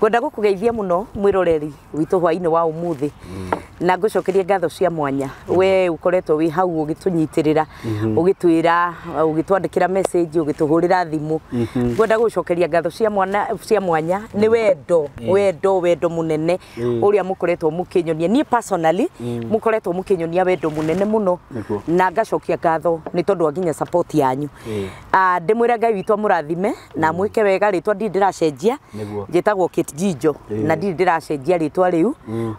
Ngwenda gũkũgeithia mũno mwĩroreri witũ hwainĩ wa ũmũthĩ na ngũcokerie ngatho cia mwanya we ũkoretwo wĩ hau ũgĩtũnyitĩrĩra, ũgĩtwĩra, ũgĩtwandĩkĩra message, ũgĩtũhũrĩra thimũ. Ngwenda gũcokeria ngatho cia mwana cia mwanya nĩ wendo, wendo, wendo mũnene ũrĩa mũkoretwo mũkĩnyonia. Niĩ personally mũkoretwo mũkĩnyonia wendo mũnene mũno na ngacokia ngatho nĩ tondũ wa nginya support yanyu. Ndĩmwĩre Ngai witũ amũrathime na mwĩke wega. Rĩtwa ndirĩ ndĩracenjia, njĩtagwo Kate Njijo na ndirĩ ndĩracenjia rĩtwa rĩu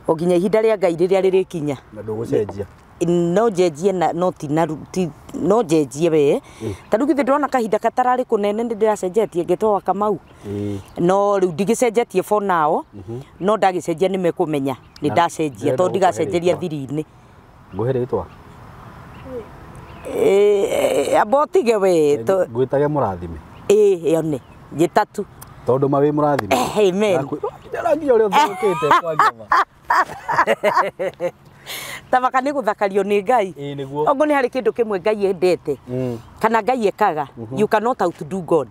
o nginya ihinda rĩa Ngai rĩrĩa rĩrĩkinya. Na ndũgũcenjia? No njenjie na no ti na ti no njenjie we ta rĩu githĩ ndĩrona kahinda katararĩ kũnene nĩ ndĩracenjetie ngĩtwo wa Kamau, no rĩu ndigĩcenjetie for now, no ndagĩcenjia nĩ mekũmenya nĩ ndacenjia ndĩrenda tondũ gũkũhe ndigacenjeria rĩtwa. Thiri-inĩ. Ngũhe rĩtwa? Amba ũtige we. Ngwĩtage mũrathime? Ĩĩ, yone njĩtatu. Tondũ ma wĩ mũrathime. Amen. Nginya ũrĩa ũthũkĩte kwa ngema. Tabaka nĩ gũthakario nĩ Ngai. Ĩĩ nĩguo. Oguo nĩ harĩ kĩndũ kĩmwe Ngai endete kana Ngai ekaga, you cannot outdo God.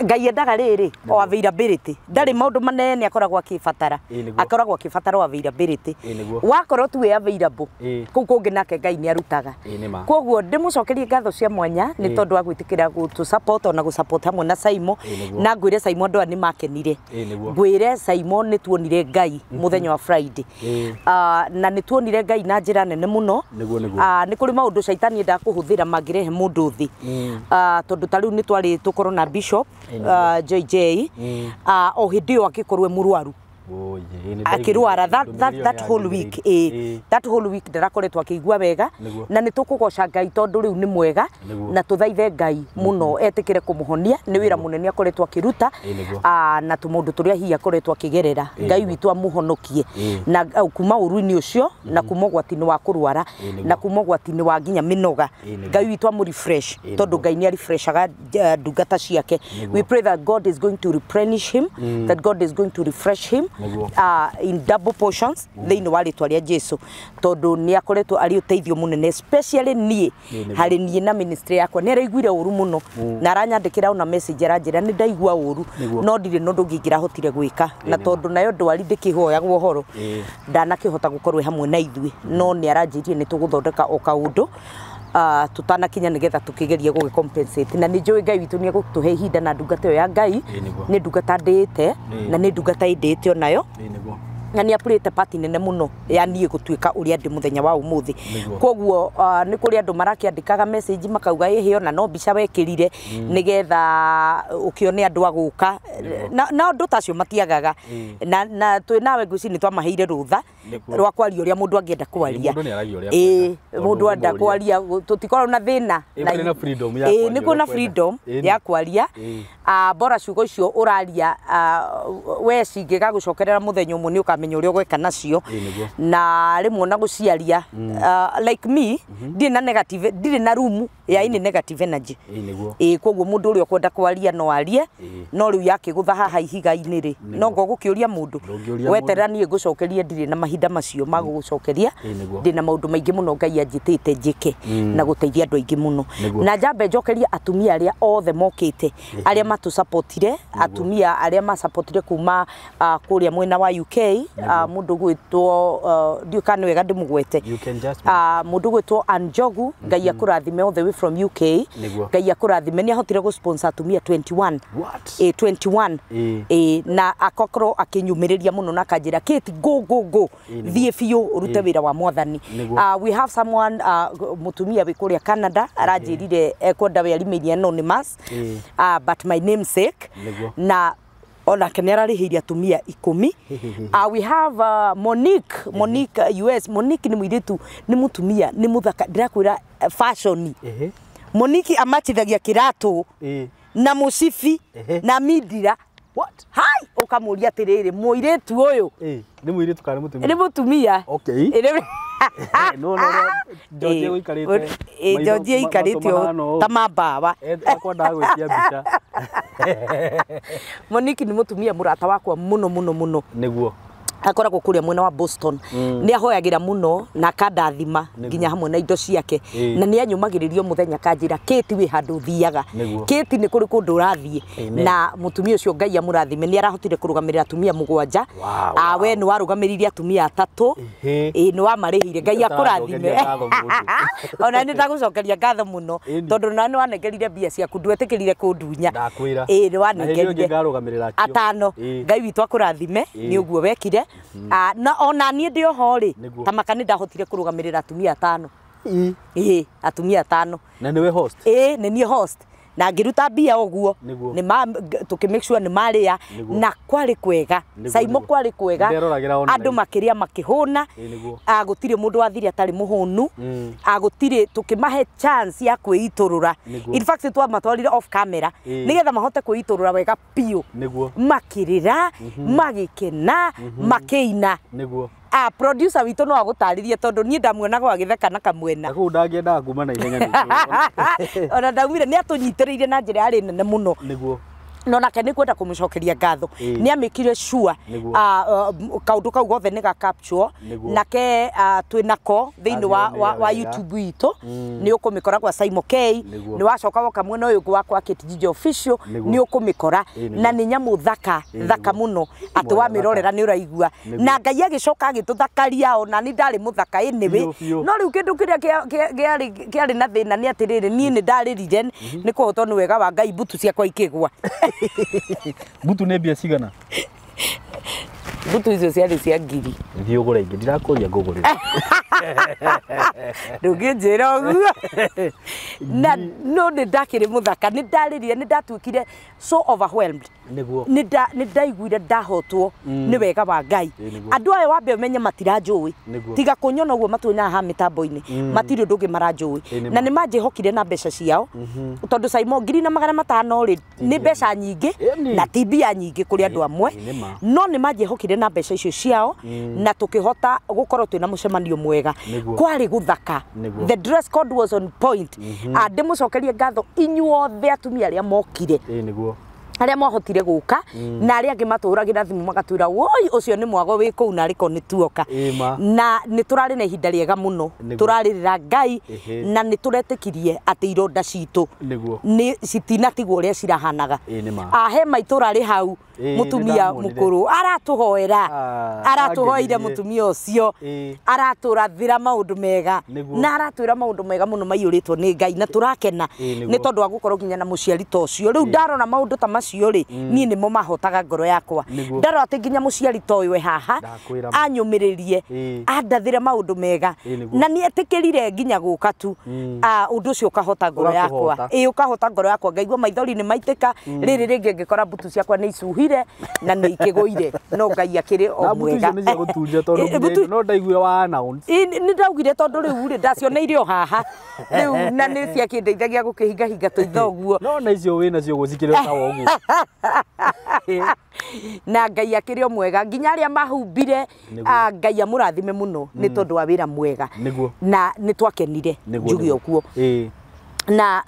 Ngai endaga rĩrĩ o availability, ndarĩ maũndũ manene akoragwo akĩbatara. Ĩĩ nĩguo. Akoragwo akĩbatara o availability. Ĩĩ nĩguo. Wakorwo tu wĩ available, kũu kũngĩ nake Ngai nĩ arutaga. Ĩĩ nĩ ma. Koguo ndĩmũcokerie ngatho cia mwanya nĩ tondũ wa gwĩtĩkĩra gũtũ support ona gũ support hamwe na Saimo. Ĩĩ nĩguo. Na ngwĩre Saimo andũ aya nĩ makenire. Ĩĩ nĩguo. Ngwĩre Saimo nĩ tuonire Ngai mũthenya wa Friday. Ah, na nĩ tuonire Ngai na njĩra nene mũno. Nĩguo, nĩguo. Ah, nĩ kũrĩ maũndũ caitani endaga kũhũthĩra mangĩrehe mũndũ thĩ. Ah, tondũ ta rĩu nĩ twarĩ tũkorwo na Bishop JJ. Ah, o hĩndĩ ĩyo akĩkorwo e mũrwaru, akĩrwara that whole week, that whole week ndarakoretwo akĩigua wega. Na nĩ tũkũgoca Ngai tondũ rĩu nĩ mwega. Na tũthaithe Ngai mũno etĩkĩre kũmũhonia nĩ wĩra mũnene akoretwo akĩruta. Ah, na tũmaũndũ tũrĩa hihi akoretwo akĩgerera, Ngai witũ amũhonokie na kuma ũru-inĩ ũcio na kuma ũgwati-inĩ wa kũrwara na kuma ũgwati-inĩ wa nginya mĩnoga. Ngai witũ amũ refresh tondũ Ngai nĩ arefreshaga ndungata ciake. We pray that God is going to replenish him, that God is going to refresh him in double portions thĩinĩ wa rĩtwa rĩa Jesu, tondũ nĩ akoretwo arĩ ũteithio mũnene, especially niĩ, harĩ niĩ na ministry yakwa. Nĩ araiguire ũru mũno na aranyandĩkĩra ona message aranjĩra nĩ ndaigua ũru, no ndirĩ na ũndũ ũngĩ ingĩrahotire gwĩka na tondũ nayo ndwari ndĩkĩhoyagwo ũhoro, ndanakĩhota gũkorwo hamwe na ithuĩ, no nĩ aranjĩrire nĩ tũgũthondeka o kaũndũ tutanakinya nĩgetha tũkĩgerie gũgĩ compensate, na nĩ njũĩ Ngai witũ nĩ egũtũhe ihinda na ndungata ĩyo ya Ngai. Nĩ ndungata ndĩĩte na nĩ ndungata ĩndĩĩte onayo na nĩ apurĩte pati nene mũno ya niĩ gũtuĩka ũrĩa ndĩ mũthenya wa ũmũthĩ. Koguo nĩ kũrĩ andũ marakĩandĩkaga message makauga ĩhĩ ona no mbica wekĩrire nĩgetha ũkĩone andũ a gũka na ũndũ ta acio matiagaga na twĩ nawe ngwĩciria nĩ twamaheire rũtha rwa kwaria ũrĩa mũndũ angĩenda kwaria. Mũndũ nĩ aragia ũrĩa Ĩĩ, akwenda. mũndũ enda Tondũ kwaria tũtikoragwo na thĩna. Kũrĩ na freedom ya Ĩĩ, kwaria nĩ kwĩna ũrĩa ũkwenda. Freedom ya kwaria. Ah, bora ciugo icio ũraria, we cingĩgagũcokerera mũthenya ũmwe nĩ ũkamenya ũrĩa ũgwĩka nacio. Ĩĩ nĩguo. Na rĩmwe ona gũciaria, like me ndirĩ na negative, ndirĩ na room ya any negative energy. Ĩĩ nĩguo. Ĩĩ, koguo mũndũ ũrĩa ũkwenda kwaria no arie, no rĩu yakĩgũtha haha ihiga-inĩ rĩ, no ngũgũkĩũria mũndũ Ndũngĩũria. Weterera niĩ ngũcokerie, ndirĩ na mahinda macio ma gũgũcokeria. Ĩĩ nĩguo. Ndĩ na maũndũ maingĩ mũno Ngai anjĩtĩte njĩke na gũteithia andũ aingĩ mũno. Na njambe njokerie atumia arĩa othe mokĩte, arĩa matũsapotire, atumia arĩa masapotire kuma kũrĩa mwena wa UK, mũndũ gwĩtwo ndiũĩ kana nĩ wega ndĩmũgwete. You can just Mũndũ gwĩtwo Anjogu, Ngai akũrathime all the way from UK. Ngai akũrathime, nĩ ahotire gũ-sponsor atumia 21. What? 21. Na akakorwo akĩnyumĩrĩria mũno na akanjĩra, "Kate, go, go, go, thiĩ biũ ũrute wĩra wa mwathani." We have someone, mũtumia wĩ kũrĩa Canada aranjĩrire ekwenda we remain anonymous, but my namesake, na onake nĩ ararĩhĩire atumia 10. We have Monique, Monique US. Monique nĩ mũirĩtu, nĩ mũtumia, nĩ mũthaka, ndĩrakwĩra fashion. Monique amachithagia kĩratũ na mũcibi na mindira. What? Hai, ũkamũria atĩrĩrĩ, mũirĩtu ũyũ. Ĩĩ, nĩ mũirĩtu kana nĩ mũtumia? Nĩ mũtumia. No no no George gũikarĩte. George aikarĩte ũũ ta mambawa. Akwendaga gwĩtia mbica. Monique nĩ mũtumia mũrata wakwa mũno mũno mũno. Akoragwo kũrĩa mwena wa Boston. Nĩ ahoyagĩra mũno na akandathima nginya hamwe na indo ciake. Na nĩ anyũmagĩrĩrio mũthenya kanjĩra Kate wĩ handũ ũthiaga. Kate nĩ kũrĩ kũndũ ũrathiĩ. Na mũtumia ũcio Ngai amũrathime nĩ arahotire kũrũgamĩrĩra atumia 7. We nĩ warũgamĩrĩire atumia 3. Ĩĩ nĩ wamarĩhire. Ngai akũrathime. Ona nĩ ndagũcokeria ngatho mũno tondũ na nĩ wanengerire mbia ciaku ndwetĩkĩrire kũndunya. Ĩĩ nĩ wanengerire 5. Ngai witũ akũrathime nĩ ũguo wekire. Na ona niĩ ndĩ oho rĩ ta maka nĩ ndahotire kũrũgamĩrĩra atumia 5. Ĩĩ atumia 5. Na nĩwe host? Ĩĩ nĩ niĩ host. Na ngĩruta mbia ũguo nĩ tũkĩ make sure nĩ marĩa na kwarĩ kwega. Saimo kwarĩ kwega. Andũ makĩrĩa makĩhũna. Gũtirĩ mũndũ wathire atarĩ mũhũnu. Gũtirĩ tũkĩmahe chance ya kwĩitũrũra. In fact twamatwarire off camera nĩgetha mahote kwĩitũrũra wega biũ. Makĩrĩra, magĩkena, makĩina. Producer witũ no agũtarĩrie tondũ niĩ ndamuonaga agĩtheka na kamwena. Na kũu ndangĩendaga kuma na ihenya nĩguo. Ona ndaumire nĩ atũnyitĩrĩire na njĩra yarĩ nene mũno. Nĩguo. No nake nĩ kwenda kũmũcokeria ngatho. Nĩ amĩkire sure kaũndũ kau gothe nĩ ga capture nake twĩnako thĩinĩ wa YouTube itũ nĩ ũkũmĩkora gwa Saimo K nĩ wacoka woka mwena ũyũ ũngĩ wakwa Kate Ginger Official nĩ ũkũmĩkora na nĩ nyamũ thaka thaka mũno atĩ wamĩrorera nĩ ũraigua na Ngai agĩcoka agĩtũthakaria ona nĩ ndarĩ mũthaka anyway no rĩu kĩndũ kĩrĩa kĩarĩ na thĩna nĩ atĩrĩrĩ niĩ nĩ ndarĩrire nĩ kũhotwo nĩ wega wa Ngai mbutu ciakwa ikĩgwa. Mbutu nĩ mbia cigana? Mbutu icio ciarĩ cia ngiri. Thiĩ ũgũre ingĩ, ndirakũria ngũgũrĩre. Ndũngĩnjĩra ũguo. Na no nĩ ndakĩrĩ mũthaka, nĩ ndarĩrire, nĩ ndatuĩkire so overwhelmed. Nĩguo. Nĩ ndaiguire ndahotwo nĩ wega wa Ngai. Andũ aya wambe ũmenye matiranjũĩ. Tiga kũnyona ũguo matuonaga haha mĩtambo-inĩ. Matirĩ ũndũ ũngĩ maranjũĩ. Na nĩ manjĩhokire na mbeca ciao. Tondũ Saimo 1500 rĩ nĩ mbeca nyingĩ na ti mbia nyingĩ kũrĩ andũ amwe. No nĩ manjĩhokire na mbeca icio ciao na tũkĩhota gũkorwo twĩna mũcemanio mwega. Kwarĩ gũthaka. The dress code was on point. Ndĩmũcokerie ngatho inyuothe atumia arĩa mokire. Nĩguo. Arĩa mwahotire gũka na arĩa angĩ matũhũragĩra thimũ magatwĩra woi ũcio nĩ mwago wĩ kũu na arĩko nĩ tuoka. Na nĩ tũrarĩ na ihinda rĩega mũno tũrarĩrĩra Ngai na nĩ tũretĩkirie atĩ ironda citũ nĩ citinatigwo ũrĩa cirahanaga. He maitũ ũrarĩ hau mũtumia mũkũrũ aratũhoera aratũhoeire mũtumia ũcio aratũrathĩra maũndũ mega na aratwĩra maũndũ mega mũno maiyũrĩtwo nĩ Ngai na tũrakena nĩ tondũ wa gũkorwo nginya na mũciari ta ũcio. Rĩu ndarora maũndũ ta macio rĩ niĩ nĩmo mahotaga ngoro yakwa. Ndarora atĩ nginya mũciari ta ũyũ e haha anyũmĩrĩrie andathĩre maũndũ mega na nĩ etĩkĩrire nginya gũka tu ũndũ ũcio ũkahota ngoro yakwa. Ĩĩ ũkahota ngoro yakwa ngaigua maithori nĩ maitĩka rĩrĩ rĩngĩ ngĩkora mbutu ciakwa nĩ icuhire na nĩ ikĩgũire no Ngai akĩrĩ o mwega. Na mbutu icio nĩ cia gũtunja tondũ no ndaiguire wa announce. Nĩ ndaugire tondũ rĩu rĩ ndacioneire o haha rĩu na nĩ ciakĩndeithagia gũkĩhingahinga tũitho ũguo. No na icio wĩ nacio gũcikĩrĩ o tawa ũguo. Na Ngai akĩrĩ o mwega nginya arĩa mahumbire Ngai amũrathime mũno nĩ tondũ wa wĩra mwega na nĩ twakenire njuge ũguo. Na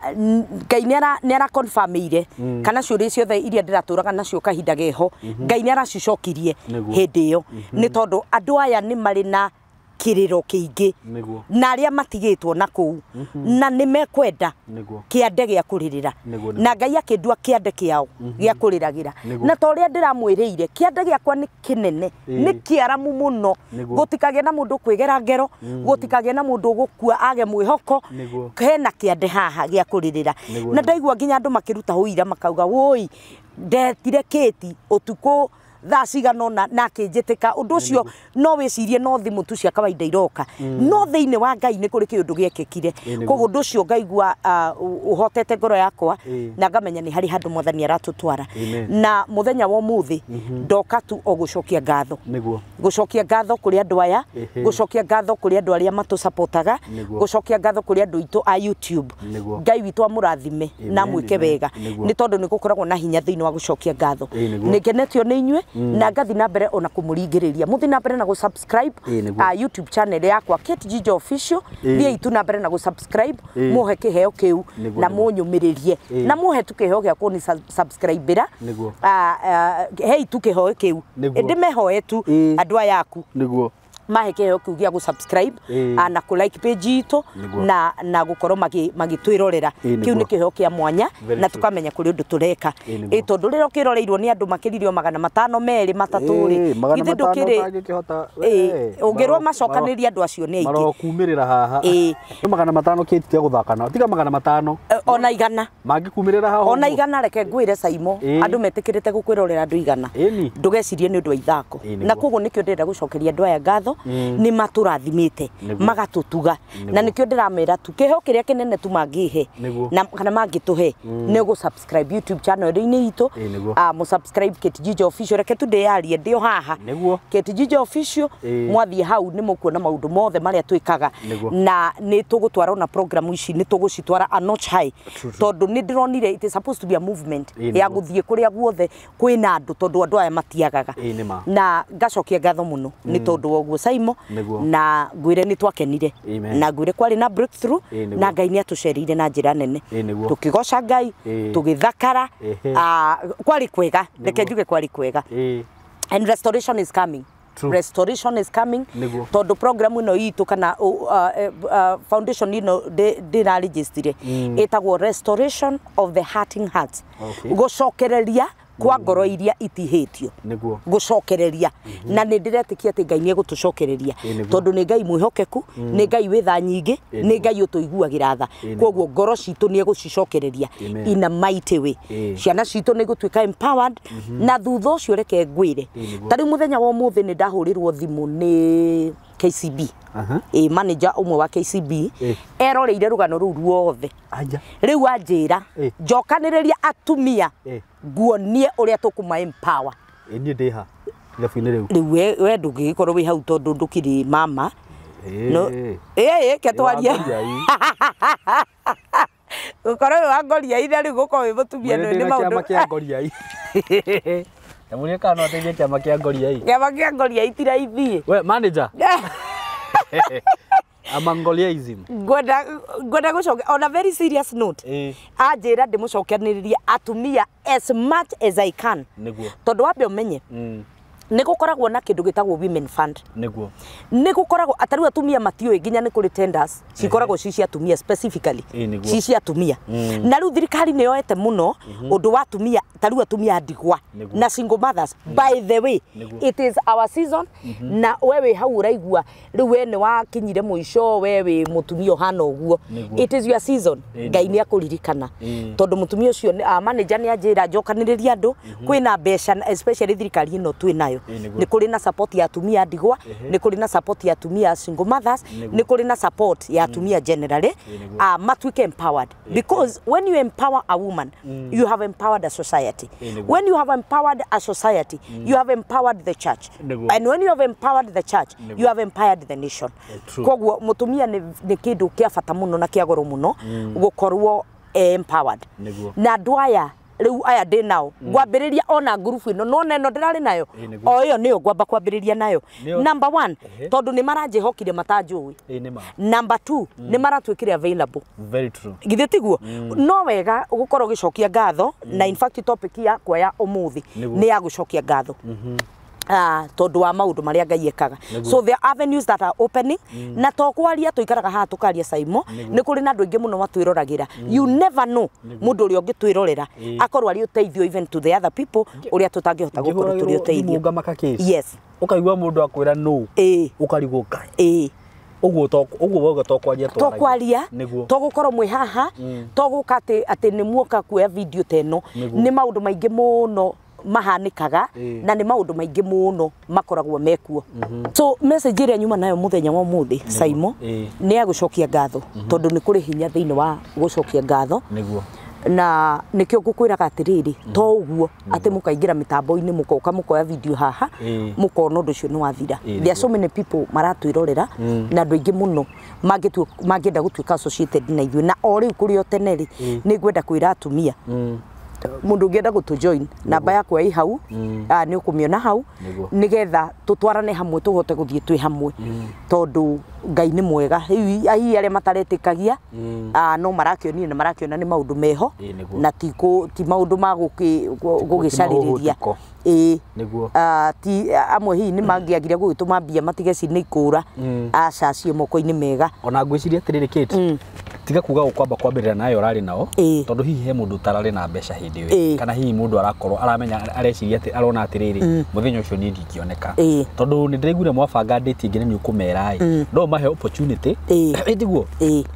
Ngai nĩ ara confirmire kana ciũria ciothe iria ndĩratũraga nacio kahinda geho Ngai nĩ aracicokirie hĩndĩ ĩyo nĩ tondũ andũ aya nĩ marĩ na kĩrĩro kĩingĩ na arĩa matigĩtwo na kũu na nĩ mekwenda kĩande gĩa kũrĩrĩra na Ngai akĩndua kĩande kĩao gĩa kũrĩragĩra na ta ũrĩa ndĩramwĩrĩire kĩande gĩakwa nĩ kĩnene nĩ kĩaramu mũno gũtikagĩe na mũndũ kwĩgera ngero gũtikagĩe na mũndũ ũgũkua age mwĩhoko hena kĩande haha gĩa kũrĩrĩra na ndaigua nginya andũ makĩruta ũira makauga woi ndetire Kate ũtukũ thaa cigana ũna na akĩnjĩtĩka ũndũ ũcio no wĩcirie no thimũ tu cia kawaida iroka no thĩinĩ wa Ngai nĩ kũrĩ kĩũndũ gĩekĩkire koguo ũndũ ũcio ngaigua ũhotete ngoro yakwa na ngamenya nĩ harĩ handũ Mwathani aratũtwara na mũthenya wa ũmũthĩ ndoka tu o gũcokia ngatho gũcokia ngatho kũrĩ andũ aya gũcokia ngatho kũrĩ andũ arĩa matũsapotaga gũcokia ngatho kũrĩ andũ aitũ a YouTube. Ngai witũ amũrathime na amwĩke wega nĩ tondũ nĩ gũkoragwo na hinya thĩinĩ wa gũcokia ngatho. Nĩ ngenetio nĩ inyuĩ Na ngathi na mbere ona kũmũringĩrĩria mũthi na mbere na gũ subscribe YouTube channel yakwa Kate Jijo Official. Thiĩi tu na mbere na gũ subscribe, muhe kĩheo kĩu na mũnyũmĩrĩrie na muhe tu kĩheo gĩa kũni subscribe-ĩra. Hei tu kĩheo kĩu, ĩndĩ mehoe tu andũ aya aku nĩguo mahe kĩheo kĩu gĩa gũ subscribe na kũ like page itũ na gũkorwo magĩtwĩrorera. Kĩu nĩ kĩheo kĩa mwanya na tũkamenya kũrĩ ũndũ tũreka, tondũ rĩrĩa ũkĩroreirwo nĩ andũ makĩririo 500 2 3 rĩ, githĩ ndũkĩrĩ ũngĩrwo macokanĩrie andũ acio nĩ aingĩ marokumĩrĩra haha. 500 kĩti tia gũthaka nao, tiga 500 ona 100 mangĩkumĩrĩra haha, ona 100. Reke ngwĩre Saimo, andũ metĩkĩrĩte gũkwĩrorera andũ 100, ndũgecirie nĩ ũndũ wa ithako. Na koguo nĩkĩo ndĩrenda gũcokeria andũ aya ngatho, nĩ matũrathimĩte magatũtuga, na nĩkĩo ndĩramera tu kĩheo kĩrĩa kĩnene tu mangĩhe na kana mangĩtũhe nĩ gũ subscribe YouTube channel-inĩ itũ, mũ subscribe Kate Jijo Official. Reke tu ndĩyarie ndĩ o haha Kate Jijo Official, mwathiĩ hau nĩ mũkuona maũndũ mothe marĩa twĩkaga, na nĩ tũgũtwara ona program ici nĩ tũgũcitwara a notch high, tondũ nĩ ndĩronire it is supposed to be a movement ya gũthiĩ kũrĩa guothe kwĩna andũ, tondũ andũ aya matiagaga. Na ngacokia ngatho mũno nĩ tondũ wa ũguo Saimo, na ngwire nĩ twakenire, na ngwire kwarĩ na breakthrough, na Ngai nĩ atũcereire na njĩra nene, tũkĩgoca Ngai, tũgĩthakara, kwarĩ kwega, reke njuge kwarĩ kwega. And restoration is coming. Restoration is coming. Tondũ program ĩno itũ kana foundation ĩno ndĩraregistire ĩtagwo Restoration of the Hurting Hearts, gũcokereria kwa ngoro iria itihĩtio, gũcokereria. Na nĩ ndĩretĩkia atĩ Ngai nĩ egũtũcokereria, tondũ nĩ Ngai mwĩhokeku, nĩ Ngai wĩ tha nyingĩ, nĩ Ngai ũtũiguagĩra tha. Koguo ngoro citũ nĩ egũcicokereria in a mighty way, ciana citũ nĩ igũtuĩka empowered. Na thutha ũcio reke ngwĩre, ta rĩu mũthenya wa ũmũthĩ nĩ ndahũrĩrwo thimũ nĩ KCB, manager ũmwe wa KCB, eroreire rũgano rũu ruothe. Rĩu anjĩra njokanĩrĩria atumia nguonie ũrĩa tũkũma empower. Niĩ ndĩ ha irabu-inĩ rĩu? Rĩu we ndũngĩgĩkorwo wĩ hau tondũ ndũkĩrĩ mama. Ĩ ke twarie gũkorwo wĩ wa ngoriai na rĩu gũkorwo wĩ mũtumia nĩ maũndũ. Kĩama kĩa ngoriai. Ndamũria kana no ateithie kĩama kĩa ngoriai. Kĩama kĩa ngoriai ti raithi. We manager. Amangoliaism. Ngwenda gũcokia on a very serious note. Anjĩra ndĩmũcokanĩrĩrie atumia as much as I can. Tondũ wambe ũmenye nĩ gũkoragwo na kĩndũ gĩtagwo Women Fund. Nĩguo. Nĩ gũkoragwo atarĩu atumia matiũĩ nginya nĩ kũrĩ tenders cikoragwo ci cia atumia specifically, ci cia atumia. Na rĩu thirikari nĩ yoete mũno ũndũ wa atumia, tarĩu atumia ndigwa na single mothers. By the way, it is our season, na we wĩ hau ũraigua rĩu we nĩ wakinyire mũico, we wĩ mũtumia ũhana ũguo, it is your season. Ngai nĩ akũririkana, tondũ mũtumia ũcio manager nĩ anjĩra njokanĩrĩria andũ kwĩna mbeca, especially thirikari ĩno twĩ nayo. Nĩ kũrĩ na support ya atumia ndigwa, nĩ kũrĩ na support ya atumia single mothers, nĩ kũrĩ na support ya atumia generally, matuĩke empowered. Because when you empower a woman, you have empowered a society. When you have empowered a society, you have empowered the church. And when you have empowered the church, you have empowered the nation. Koguo mũtumia nĩ kĩndũ kĩa bata mũno na kĩa goro mũno gũkorwo empowered. Na andũ aya rĩu aya ndĩ nao ngwambĩrĩria ona ngurubu ĩno no neno ndĩrarĩ nayo o ĩyo nĩyo ngwamba kwambĩrĩria nayo. Number 1, tondũ nĩ maranjĩhokire matanjũĩ. Number 2, nĩ maratuĩkire available. Very true. Githĩ tiguo? No wega gũkorwo ũgĩcokia ngatho, na in fact topic yakwa ya ũmũthĩ nĩ ya gũcokia ngatho tondũ wa maũndũ marĩa Ngai ekaga. So there are avenues that are opening, na to kwaria tũikaraga haha tũkaria Saimo, nĩ kũrĩ na andũ aingĩ mũno matwĩroragĩra. You never know mũndũ ũrĩa ũngĩtwĩrorera akorwo arĩ ũteithio even to the other people ũrĩa tũtangĩhota gũkorwo tũrĩ ũteithio. Yes. Ũkaigua mũndũ akwĩra no, ũkarigwo Ngai. Ũguo to ũguo wauga to kwaria to kwaria to gũkorwo mwĩ haha, to gũka atĩ nĩ muoka kuoya video ta ĩno. Nĩ maũndũ maingĩ mũno mahanĩkaga na nĩ maũndũ maingĩ mũno makoragwo mekuo. So message ĩrĩa nyuma nayo mũthenya wa ũmũthĩ Saimo nĩ ya gũcokia ngatho, tondũ nĩ kũrĩ hinya thĩinĩ wa gũcokia ngatho. Nĩguo. Na nĩkĩo ngũkwĩraga atĩrĩrĩ, to ũguo atĩ mũkaingĩra mĩtambo-inĩ mũkoka mũkoya video haha mũkona ũndũ ũcio nĩ wathira. There are so many people maratwĩrorera na andũ aingĩ mũno mangĩenda gũtuĩka associated na ithuĩ, na o rĩu kũrĩ o tene rĩ nĩ ngwenda kwĩra atumia Mundu ungienda gutu join namba yakwa i hau, ni ukumiona hau, nigetha tutwarane hamwe tuhote guthie twi hamwe, tondu Ngai ni mwega. Hihi aria mataretikagia no marakionire na marakiona ni maundu meho na ti maundu ma gugicaririria. Ti amwe hihi ni mangiagire gugituma mbia matige cini ikura aca cio moko-ini mega. Ona ngwiciria atiriri Kate, tiga kuga gukwamba kwambirira nayo urari nao, tondu hihi he mundu utarari na mbeca hindi iyo, kana hihi mundu arakorwo aramenya areciria ati arona atiriri muthenya ucio ni ndingioneka, tondu ni ndiraiguire mwabanga date ingi ni ukumera i no mahe opportunity itiguo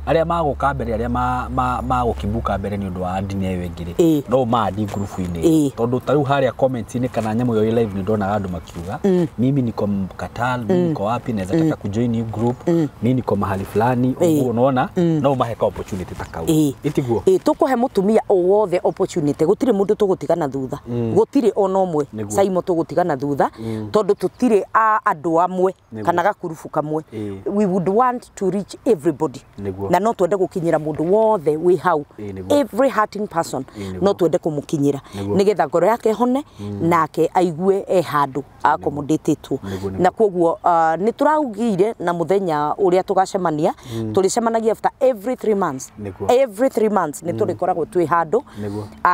aria maguka mbere aria magukibuka mbere ni undu wa ndini iyo ingi no maandi group-ini, tondu ta riu haria comment-ini kana nyamu iyo live ni ndonaga andu makiuga mimi niko Qatar, mimi niko wapi, naweza taka kujoin hii group, mimi niko mahali fulani uguo unaona no mahe ka opportunity ta kau itiguo. Tukuhe mutumia o wothe opportunity, gutire mundu tugutigana thutha, gutire ona umwe Saimo tugutigana thutha, tondu tutire a andu amwe kana gakurubu kamwe. We would want to reach everybody, na no twende gukinyira mundu wothe wi hau, every hurting person no twende kumukinyira nigetha ngoro yake hone nake aigue e handu accommodatetwo. Na koguo ni turaugire na muthenya uria tugacemania, turicemanagia after every 3 months. Every 3 months ni turikoragwo twi handu,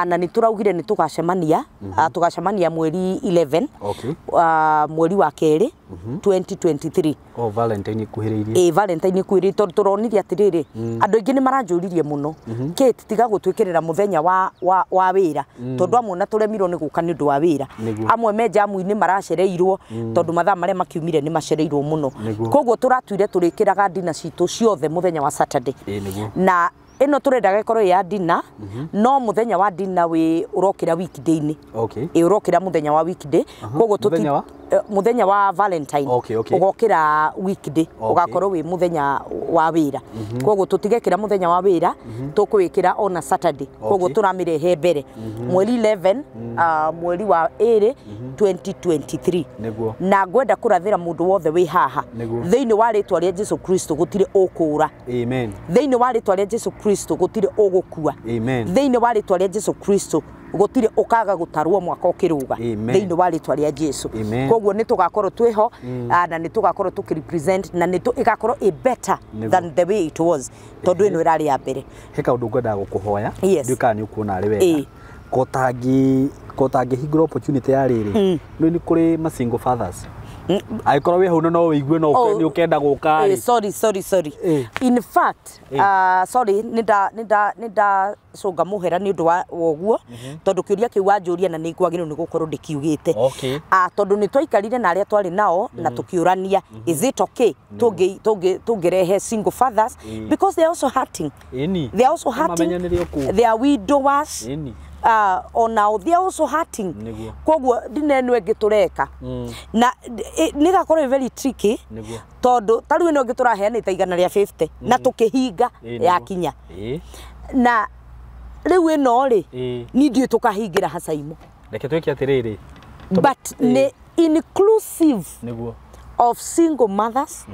na ni turaugire ni tugacemania, tugacemania mweri 11 mweri wa keri 2023. Oh, Valentine ikuhiriirie. Valentine ikuhiriirie tondu turonire atiriri andu aingi ni maranjuririe muno, Kate tiga gutwikirira muthenya wa wira, tondu amwe na turemirwo ni guka ni undu wa wira, amwe me jamu-ini maracereirwo tondu mathaa maria makiumire ni macereirwo muno. Koguo turatuire turikiraga ndina citu ciothe muthenya wa Saturday, na ino turendaga ikorwo ya dina, no muthenya wa dina wi urokira weekday-ini. Urokira muthenya wa weekday, koguo muthenya wa Valentine ugokira weekday, ugakorwo wi muthenya wa wira. Koguo tutigekira muthenya wa wira, tukwikira ona Saturday. Koguo turamirehe mbere mweri 11 mweri wa 2 2023. Na ngwenda kurathira mundu wothe wi haha thiini wa ritwa ria Jesu Kristo gutire ukura. Amen. Thiini wa ritwa ria Jesu Kristo gutire ugukua. Amen. Thiini wa ritwa ria Jesu Kristo gutire ukaga gutarwo mwaka ukiruga thiini wa ritwa ria Jesu. Koguo ni tugakorwo twiho na ni tugakorwo tukirepresent na ni igakorwo a better than the way it was, tondu ino irari ya mbere. He kaundu ngwendaga gukuhoya ndiukaga ni ukuona ari wega ko tangihingura opportunity ya riri ni kuri ma single fathers aikorwo wi hau no wigue no ni ukenda guka. Sorry in fact sorry ninda cunga muhera ni undu wa uguo, tondu kiuria kiu wanjuria na ni ngwagirwo ni gukorwo ndikiugite, tondu ni twaikarire na aria twari nao na tukiurania is it okay tungirehe single fathers, because they are also hurting. They are also hurting, they are widowers, onao they are also hurting. Koguo ndine ĩno ĩngĩ tũreka na nĩgakorwo very tricky, tondu ta rĩu ĩno ĩngĩ tũraheanĩte 150 na tũkĩhinga yakinya, na rĩu ĩno rĩ ni ndiũ tũkahingĩra hacaimo. Reke twĩke atĩrĩrĩ, but nĩ inclusive of single mothers,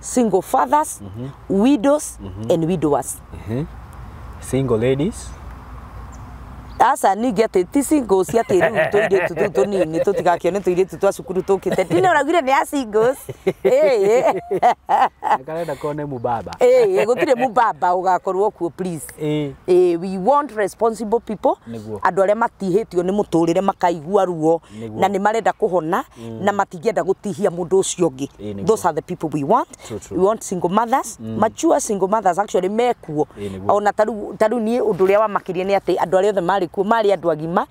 single fathers, widows and widowers, single ladies. Asa ningĩ atĩ ti singles atĩ rĩu tũirĩtu tũu tũnini tũtigakĩone tũirĩtu twa cukuru tũkĩte ndine ũraugire nĩ a singles. Karenda kone mubaba. Gũtirĩ mubaba ũgakorwo kuo please. We want responsible people, andũ arĩa matihĩtio nĩ mũtũrĩre makaigua ruo na nĩ marenda kũhona na matingĩenda gũtihia mũndũ ũcio ũngĩ. Those are the people we want. We want single mothers, mature single mothers actually mekuo. Ona tarĩu niĩ ũndũ ũrĩa wamakirie nĩ atĩ andũ arĩa othe marĩ kuo marĩ andũ agima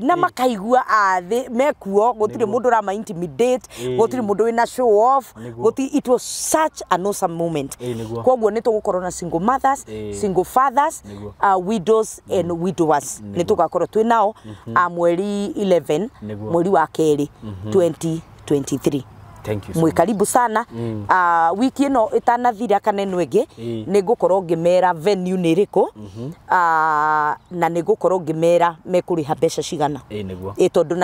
na makaigua athĩ mekuo, gũtirĩ mũndũ ũrama intimidate, gũtirĩ mũndũ wĩna show off, gũtirĩ. It was such an awesome moment. Koguo nĩ tũgũkorwo na single mothers, single fathers, widows and widowers. Nĩ tũgakorwo twĩ nao mweri 11 mweri wa kerĩ 2023. Thank you so Mwĩ karibu sana. Wiki ĩno ĩtanathira kana ĩno ĩngĩ nĩ ngũkorwo ngĩmera venue nĩ ĩrĩkũ, na nĩ ngũkorwo ngĩmera mekũrĩha mbeca cigana. Ĩĩ nĩguo. Tondũ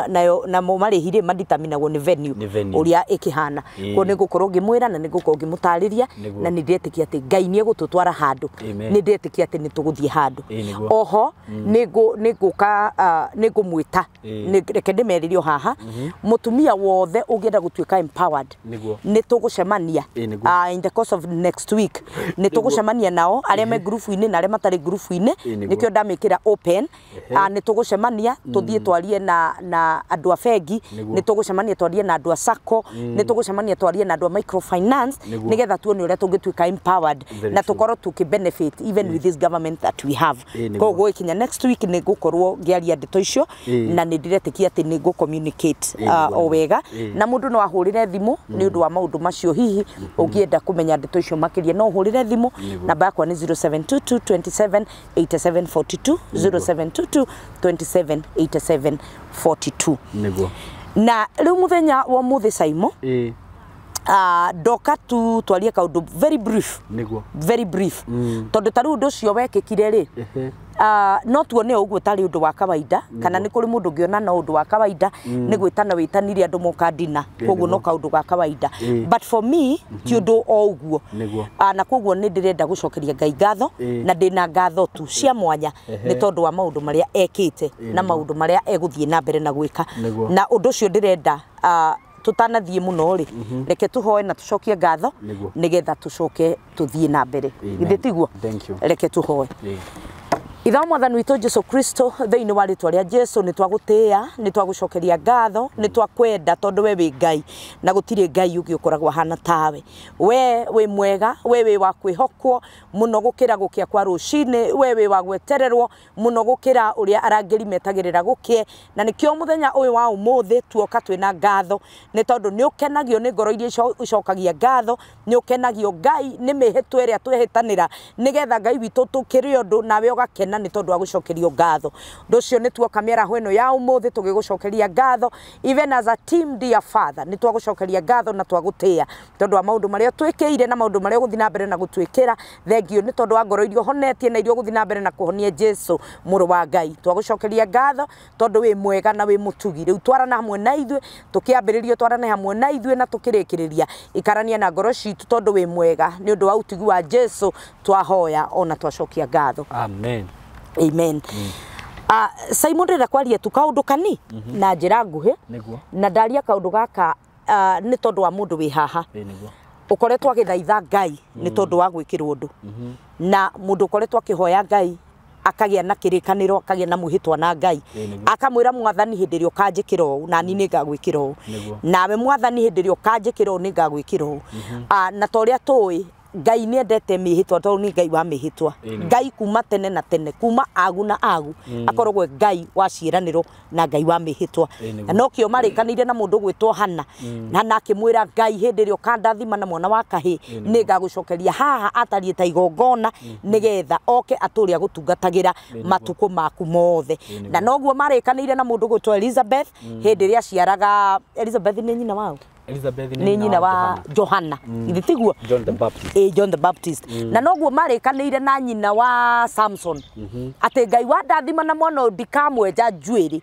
nayo namo marĩhi rĩ maditaminagwo nĩ venue Nĩ venue. ũrĩa ĩkĩhana. Koguo nĩ ngũkorwo ngĩmwĩra na nĩ ngũkorwo ngĩmũtarĩria na nĩ ndĩretĩkia atĩ Ngai nĩ egũtũtwara handũ. Amen. Nĩ ndĩretĩkia atĩ nĩ tũgũthiĩ handũ. Ĩĩ nĩguo. Oho nĩ ngũka nĩ ngũmwĩta, reke ndĩmerĩrie o haha, mũtumia wothe ũngĩenda gũtuĩka empowered Nĩguo. nĩ tũgũcemania Ĩĩ nĩguo. In the course of next week nĩ tũgũcemania nao arĩa me ngurubu-inĩ na arĩa matarĩ ngurubu-inĩ, Ĩĩ nĩguo. nĩkĩo ndamĩkĩra open. Nĩ tũgũcemania tũthiĩ twarie na andũ a bengi, Nĩguo. nĩ tũgũcemania twarie na andũ a sacco, nĩ tũgũcemania twarie na andũ a microfinance, Nĩguo. nĩgetha tuone ũrĩa tũngĩtuĩka empowered Very na true. tũkorwo tũkĩ benefit even with this government that we have. Ĩĩ nĩguo. Koguo gũgĩkinya next week nĩ ngũkorwo ngĩaria ndeto icio na nĩ ndĩretĩkia atĩ nĩ ngũ communicate Ĩĩ nĩguo. o wega, Ĩĩ. na mũndũ no ahũrĩre thimũ nĩ ũndũ wa maũndũ macio. Hihi ũngĩenda kũmenya ndeto icio makĩria no ũhũrĩre thimũ, Nĩguo. namba yakwa nĩ 0722 27 87 42, 0722 27 87 42. Nĩguo. Na rĩu mũthenya wa ũmũthĩ, Saimo, Ĩĩ. Ndoka tu twarie kaũndũ very brief, Nĩguo. very brief, tondũ ta rĩu ũndũ ũcio wekĩkire rĩ, no tuone ũguo tarĩ ũndũ wa kawaida, kana nĩ kũrĩ mũndũ ũngĩona no ũndũ wa kawaida nĩ gwĩtana wĩtanire andũ moka ndina, koguo no kaũndũ ga kawaida, but for me ti ũndũ o ũguo. Nĩguo. Na koguo nĩ ndĩrenda gũcokeria Ngai ngatho, na ndĩna ngatho tu cia mwanya nĩ tondũ wa maũndũ marĩa ekĩte na maũndũ marĩa egũthiĩ na mbere na gwĩka. Nĩguo. Na ũndũ ũcio ndĩrenda, tũtanathiĩ mũno rĩ, reke tũhoe na tũcokie ngatho Nĩguo. nĩgetha tũcoke tũthiĩ na mbere. Amen. Githĩ tiguo? Thank you. Reke tũhoe. Ĩĩ. Ithe wa Mwathani witũ Jesu Kristo, thĩinĩ wa rĩtwa rĩa Jesu nĩ twagũtĩĩa, nĩ twagũcokeria ngatho, nĩ twakwenda tondũ we wĩ Ngai na gũtirĩ Ngai ũngĩ ũkoragwo ahana tawe. We wĩ mwega, we wĩ wa kwĩhokwo mũno gũkĩra gũkĩa kwa rũcinĩ, we wĩ wa gwetererwo mũno gũkĩra ũrĩa arangĩri metagĩrĩra gũkĩe. Na nĩkĩo mũthenya ũyũ wa ũmũthĩ tuoka twĩna ngatho, nĩ tondũ nĩ ũkenagio nĩ ngoro iria icokagia ngatho, nĩ ũkenagio Ngai nĩ mĩhĩtwa ĩrĩa twehĩtanĩra, nĩgetha Ngai witũ tũkĩrĩ ũndũ nawe ũgakena nĩ tondũ wa gũcokerio ngatho. Ũndũ ũcio nĩ tuoka mĩaraho ĩno ya ũmũthĩ tũgĩgũcokeria ngatho, even as a team, dear Father, nĩ twagũcokeria ngatho na twagũtĩĩa tondũ wa maũndũ marĩa twĩkĩire na maũndũ marĩa ũgũthiĩ na mbere na gũtwĩkĩra. Thengiũ nĩ tondũ wa ngoro iria ũhonetie na iria ũgũthiĩ na mbere na kũhonia, Jesu mũrũ wa Ngai. Twagũcokeria ngatho tondũ wĩ mwega na wĩ mũtugi. Rĩu twarana hamwe na ithuĩ tũkĩambĩrĩrio, twarane hamwe na ithuĩ na tũkĩrĩkĩrĩria, ikarania na ngoro citũ tondũ wĩ mwega. Nĩ ũndũ wa ũtugi wa Jesu twahoya ona twacokia ngatho. Amen. Amen. Simon, ndĩrenda kwaria tu kaũndũ kani na njĩra nguhĩ. Nĩguo. Na ndaria kaũndũ gaka nĩ tondũ wa mũndũ wĩ haha Ĩĩ nĩguo. ũkoretwo agĩthaitha Ngai nĩ tondũ wa gwĩkĩrwo ũndũ, na mũndũ ũkoretwo akĩhoya Ngai akagĩa na kĩrĩkanĩro, akagĩa na mwĩhĩtwa na Ngai, Ĩĩ nĩguo. akamwĩra Mwathani, hĩndĩ ĩrĩa ũkanjĩkĩra ũũ nani nĩ ngagwĩkĩra ũũ, Nĩguo. nawe Mwathani hĩndĩ ĩrĩa ũkanjĩkĩra ũũ nĩ ngagwĩkĩra ũũ. Na ta ũrĩa tũĩ, Ngai nĩ endete mĩhĩtwa tondũ nĩ Ngai wa mĩhĩtwa. Ĩĩ nĩguo. Ngai kuma tene na tene, kuma agu na agu, akoragwo e Ngai wa ciĩranĩro na Ngai wa mĩhĩtwa. Ĩĩ nĩguo. Na nokĩo marĩkanĩire na mũndũ gwĩtwo Hana, na Hana akĩmwĩra Ngai, hĩndĩ ĩrĩa ũkandathima na mwana wa kahĩ nĩ ngagũcokeria haha atariĩ ta igongona, nĩgetha oke atũre agũtungatagĩra nĩguo. matukũ maku mothe. Ĩĩ nĩguo. Na noguo marĩkanĩire na mũndũ gwĩtwo Elizabeth hĩndĩ ĩrĩa aciaraga. Elizabeth nĩ nyina wao? Elizabeth Nĩ nyina wa Johana, githĩ tiguo? John the Baptist. Ĩ, John the Baptist. Na noguo marĩkanĩire na nyina wa Samson atĩ Ngai wandathima na mwana ũyũ ndikamwenja njuĩrĩ,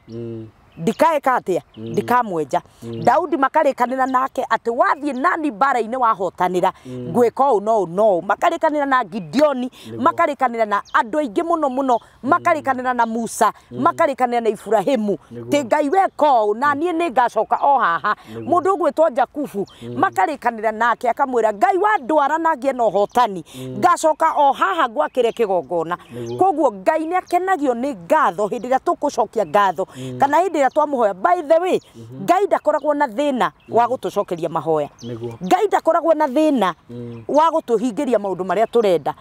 ndikaĩka atĩa, ndikamwenja. Daudi makarĩkanĩra nake atĩ wathiĩ nani mbara-inĩ wahotanĩra ngwĩka ũũ no ũũ no ũũ. Makarĩkanĩra na Gideoni, makarĩkanĩra na andũ aingĩ mũno mũno, makarĩkanĩra na Musa, makarĩkanĩra na Ibrahimu Nĩguo. tĩ Ngai weka ũũ na niĩ nĩ ngacoka o haha. Mũndũ ũgwĩtwo Jakubu makarĩkanĩra nake, akamwĩra Ngai wandwara na ngĩe na ũhotani ngacoka o haha ngwakĩre kĩgongona. Nĩguo. Koguo Ngai nĩ akenagio nĩ ngatho hĩndĩ ĩrĩa tũkũcokia ngatho kana hĩndĩ ĩrĩa twamũhoya. By the way, Ngai ndakoragwo na thĩna wa gũtũcokeria mahoya. Nĩguo. Ngai ndakoragwo na thĩna wa gũtũhingĩria maũndũ marĩa tũrenda.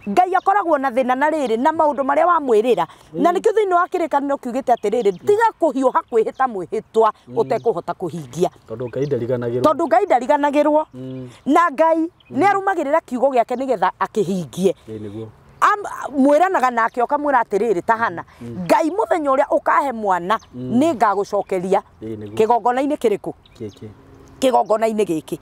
Ngai akoragwo na thĩna na rĩrĩ na maũndũ marĩa wamwĩrĩra, na nĩkĩo thĩinĩ wa kĩrĩkanĩro kiugĩte atĩrĩrĩ, tiga kũhiũha kwĩhĩta mwĩhĩtwa ũtekũhota kũhingia. Tondũ Ngai ndariganagĩrwo. Tondũ Ngai ndariganagĩrwo, na Ngai nĩ arũmagĩrĩra kiugo gĩake nĩgetha akĩhingie. Ĩĩ nĩguo. Mwĩranaga nake ũkamwĩra atĩrĩrĩ, ta Hana, Ngai mũthenya ũrĩa ũkahe mwana nĩ ngagũcokeria Ĩĩ nĩguo. kĩgongona-inĩ kĩrĩkũ? Kĩkĩ. Kĩgongona-inĩ gĩkĩ.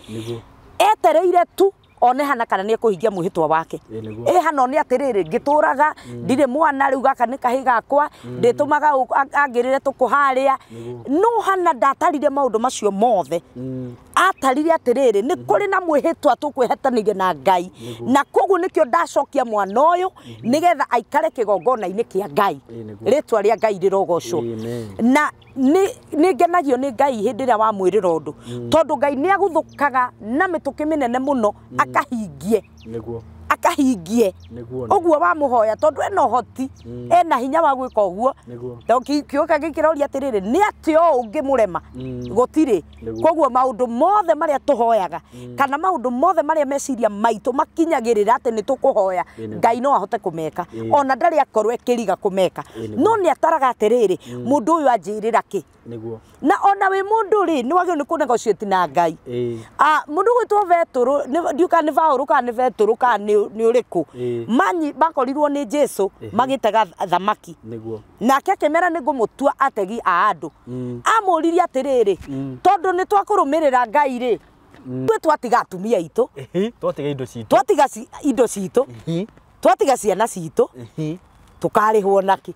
Etereire tu one hana kana nĩ ekũhingia mwĩhĩtwa wake. Ĩ hana one atĩrĩrĩ ngĩtũraga ndirĩ mwana rĩu gaka nĩ kahĩ gakwa ndĩtũmaga angĩrĩre tũkũharĩa. No hana ndatarire maũndũ macio mothe. Atarire atĩrĩrĩ nĩ kũrĩ na mwĩhĩtwa tũkwĩhatanĩria na Ngai. Na koguo nĩkĩo ndacokia mwana ũyũ nĩgetha aikare kĩgongona-inĩ kĩa Ngai. Rĩtwa rĩa Ngai rĩrogocwo. Na nĩ ngenagio nĩ Ngai hĩndĩ ĩrĩa wamwĩrĩra ũndũ. Tondũ Ngai nĩ agũthũkaga na mĩtũkĩ mĩnene mũno akahingie. Akahingie. Ũguo wamũhoya tondũ ena ũhoti, ena hinya wa gwĩka ũguo. Kĩũka gĩkĩroria atĩrĩrĩ nĩ atĩa ũũ ũngĩmũrema? Gũtirĩ. Koguo maũndũ mothe marĩa tũhoyaga kana maũndũ mothe marĩa meciria maitũ makinyagĩrĩra atĩ nĩ tũkũhoya, Ngai no ahote kũmeka. Ona ndarĩ akorwo ekĩriga kũmeka. No nĩ ataraga atĩrĩrĩ mũndũ ũyũ anjĩrĩra kĩ? Na ona wĩ mũndũ rĩ nĩ wagĩrĩirwo nĩ kũnegotiate na Ngai. Mũndũ gwĩtwo Betũrũ ndiũĩ kana nĩ Baũrũ kana nĩ Betũrũ kana nĩ ũrĩkũ. Manyi makorirwo nĩ Jesu magĩtega thamaki. Nake akĩmera nĩ ngũmũtua ategi a andũ. Amũririe atĩrĩrĩ tondũ nĩ twakũrũmĩrĩra Ngai rĩ ithuĩ twatiga atumia aitũ, twatiga indo citũ, twatiga indo citũ, twatiga ciana citũ, tũkarĩhwo nakĩ?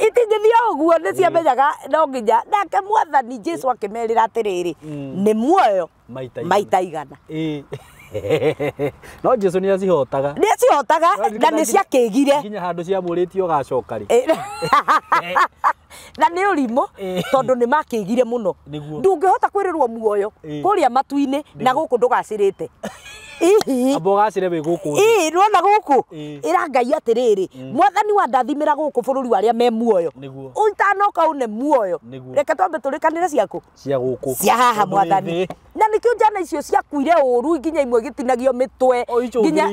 Itingĩthiĩ ũguo nĩ ciamenyaga no nginya. Nake mwathani Jesu akĩmerĩra atĩrĩrĩ nĩ muoyo maita igana. No Jesu nĩ acihotaga. Nĩ acihotaga na nĩ ciakĩgire. Nginya handũ ciamũrĩtio ũgacoka rĩ. Na nĩ ũrimũ tondũ nĩ makĩgire mũno. Ndũngĩhota kwĩrĩrwo muoyo kũrĩa matu-inĩ na gũkũ ndũgacĩrĩte. Amba ũgacĩre wĩ gũkũ thĩ. Ĩĩ nĩwona gũkũ ĩra Ngai atĩrĩrĩ mwathani wandathimĩra gũkũ bũrũri wa arĩa me muoyo. Ũtanoka ũne muoyo. Reke twambe tũrĩkanĩre ciaku. Cia gũkũ. Cia haha mwathani. Na nĩkĩo njana icio ciakuire ũru nginya imwe gĩtinagio mĩtwe nginya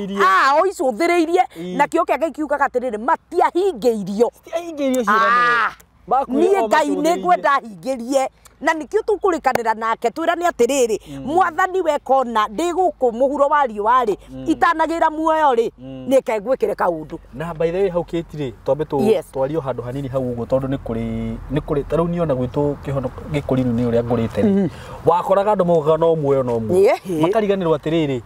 o icũthĩrĩirie. Nakĩo kĩa Ngai kiugaga atĩrĩrĩ matiahingĩirio. Matiahingĩirio ciĩranĩro. Niĩ Ngai nĩ ngwenda hingĩrie. Na nĩkĩo tũkũrĩkanĩra nake twĩrane atĩrĩrĩ mwathani wekona ndĩ gũkũ mũhuro wa riũa rĩ itanagĩra muoyo rĩ nĩke ngwĩkĩre kaũndũ. Na by the way hau Kate rĩ twambe twario handũ hanini hau ũguo tondũ nĩ kũrĩ ta rĩu niĩ ona gwitũ kĩhono gĩkũrinũ nĩ ũrĩa ngũrĩte rĩ wakoraga andũ maugaga no muoyo no muoyo makariganĩrwo atĩrĩrĩ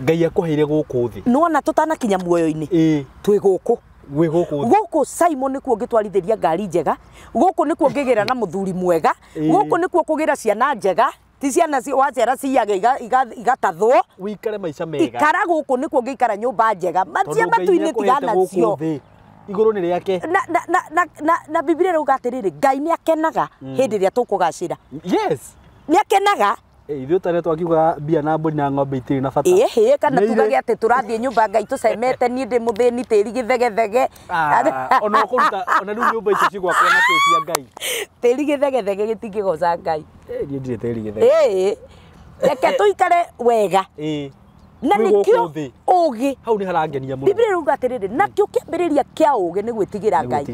Ngai akũheire gũkũ thĩ. Nĩwona tũtanakinya muoyo-inĩ twĩ gũkũ. Gũkũ Simon nĩkuo ũngĩtwarithĩria ngari njega, gũkũ nĩkuo ũngĩgĩra na mũthuri mwega, gũkũ nĩkuo kũgĩra ciana njega, ti ciana waciara ciyage igatathwo. Wĩikare maica mega. Ikara gũkũ nĩkuo ũngĩikara nyũmba njega. Matia matu-inĩ tigana nacio. Igũrũ nĩ rĩake. Na Biblia ĩrauga atĩrĩrĩ Ngai nĩ akenaga hĩndĩ ĩrĩa tũkũgacĩra. Yes. Nĩ akenaga. Ithuĩ tene twakiuga mbia na mbũri na ng'ombe itirĩ na bata. Ĩhĩ kana tugage atĩ tũrathiĩ nyũmba Ngai tũcemete niĩ ndĩ mũthĩni tĩri gĩthegethege. Ona ũkũruta ona rĩu nyũmba icio cigwakwo na kĩ cia Ngai. Tĩri gĩthegethege gĩtingĩgoca Ngai. Niĩ ndirĩ tĩri gĩthegethege. Reke tũikare wega. Na nĩkĩo ũgĩ. Hau nĩ harangenia mũno. Biblia ĩrauga atĩrĩrĩ nakĩo kĩambĩrĩria kĩa ũgĩ nĩ gwĩtigĩra Ngai.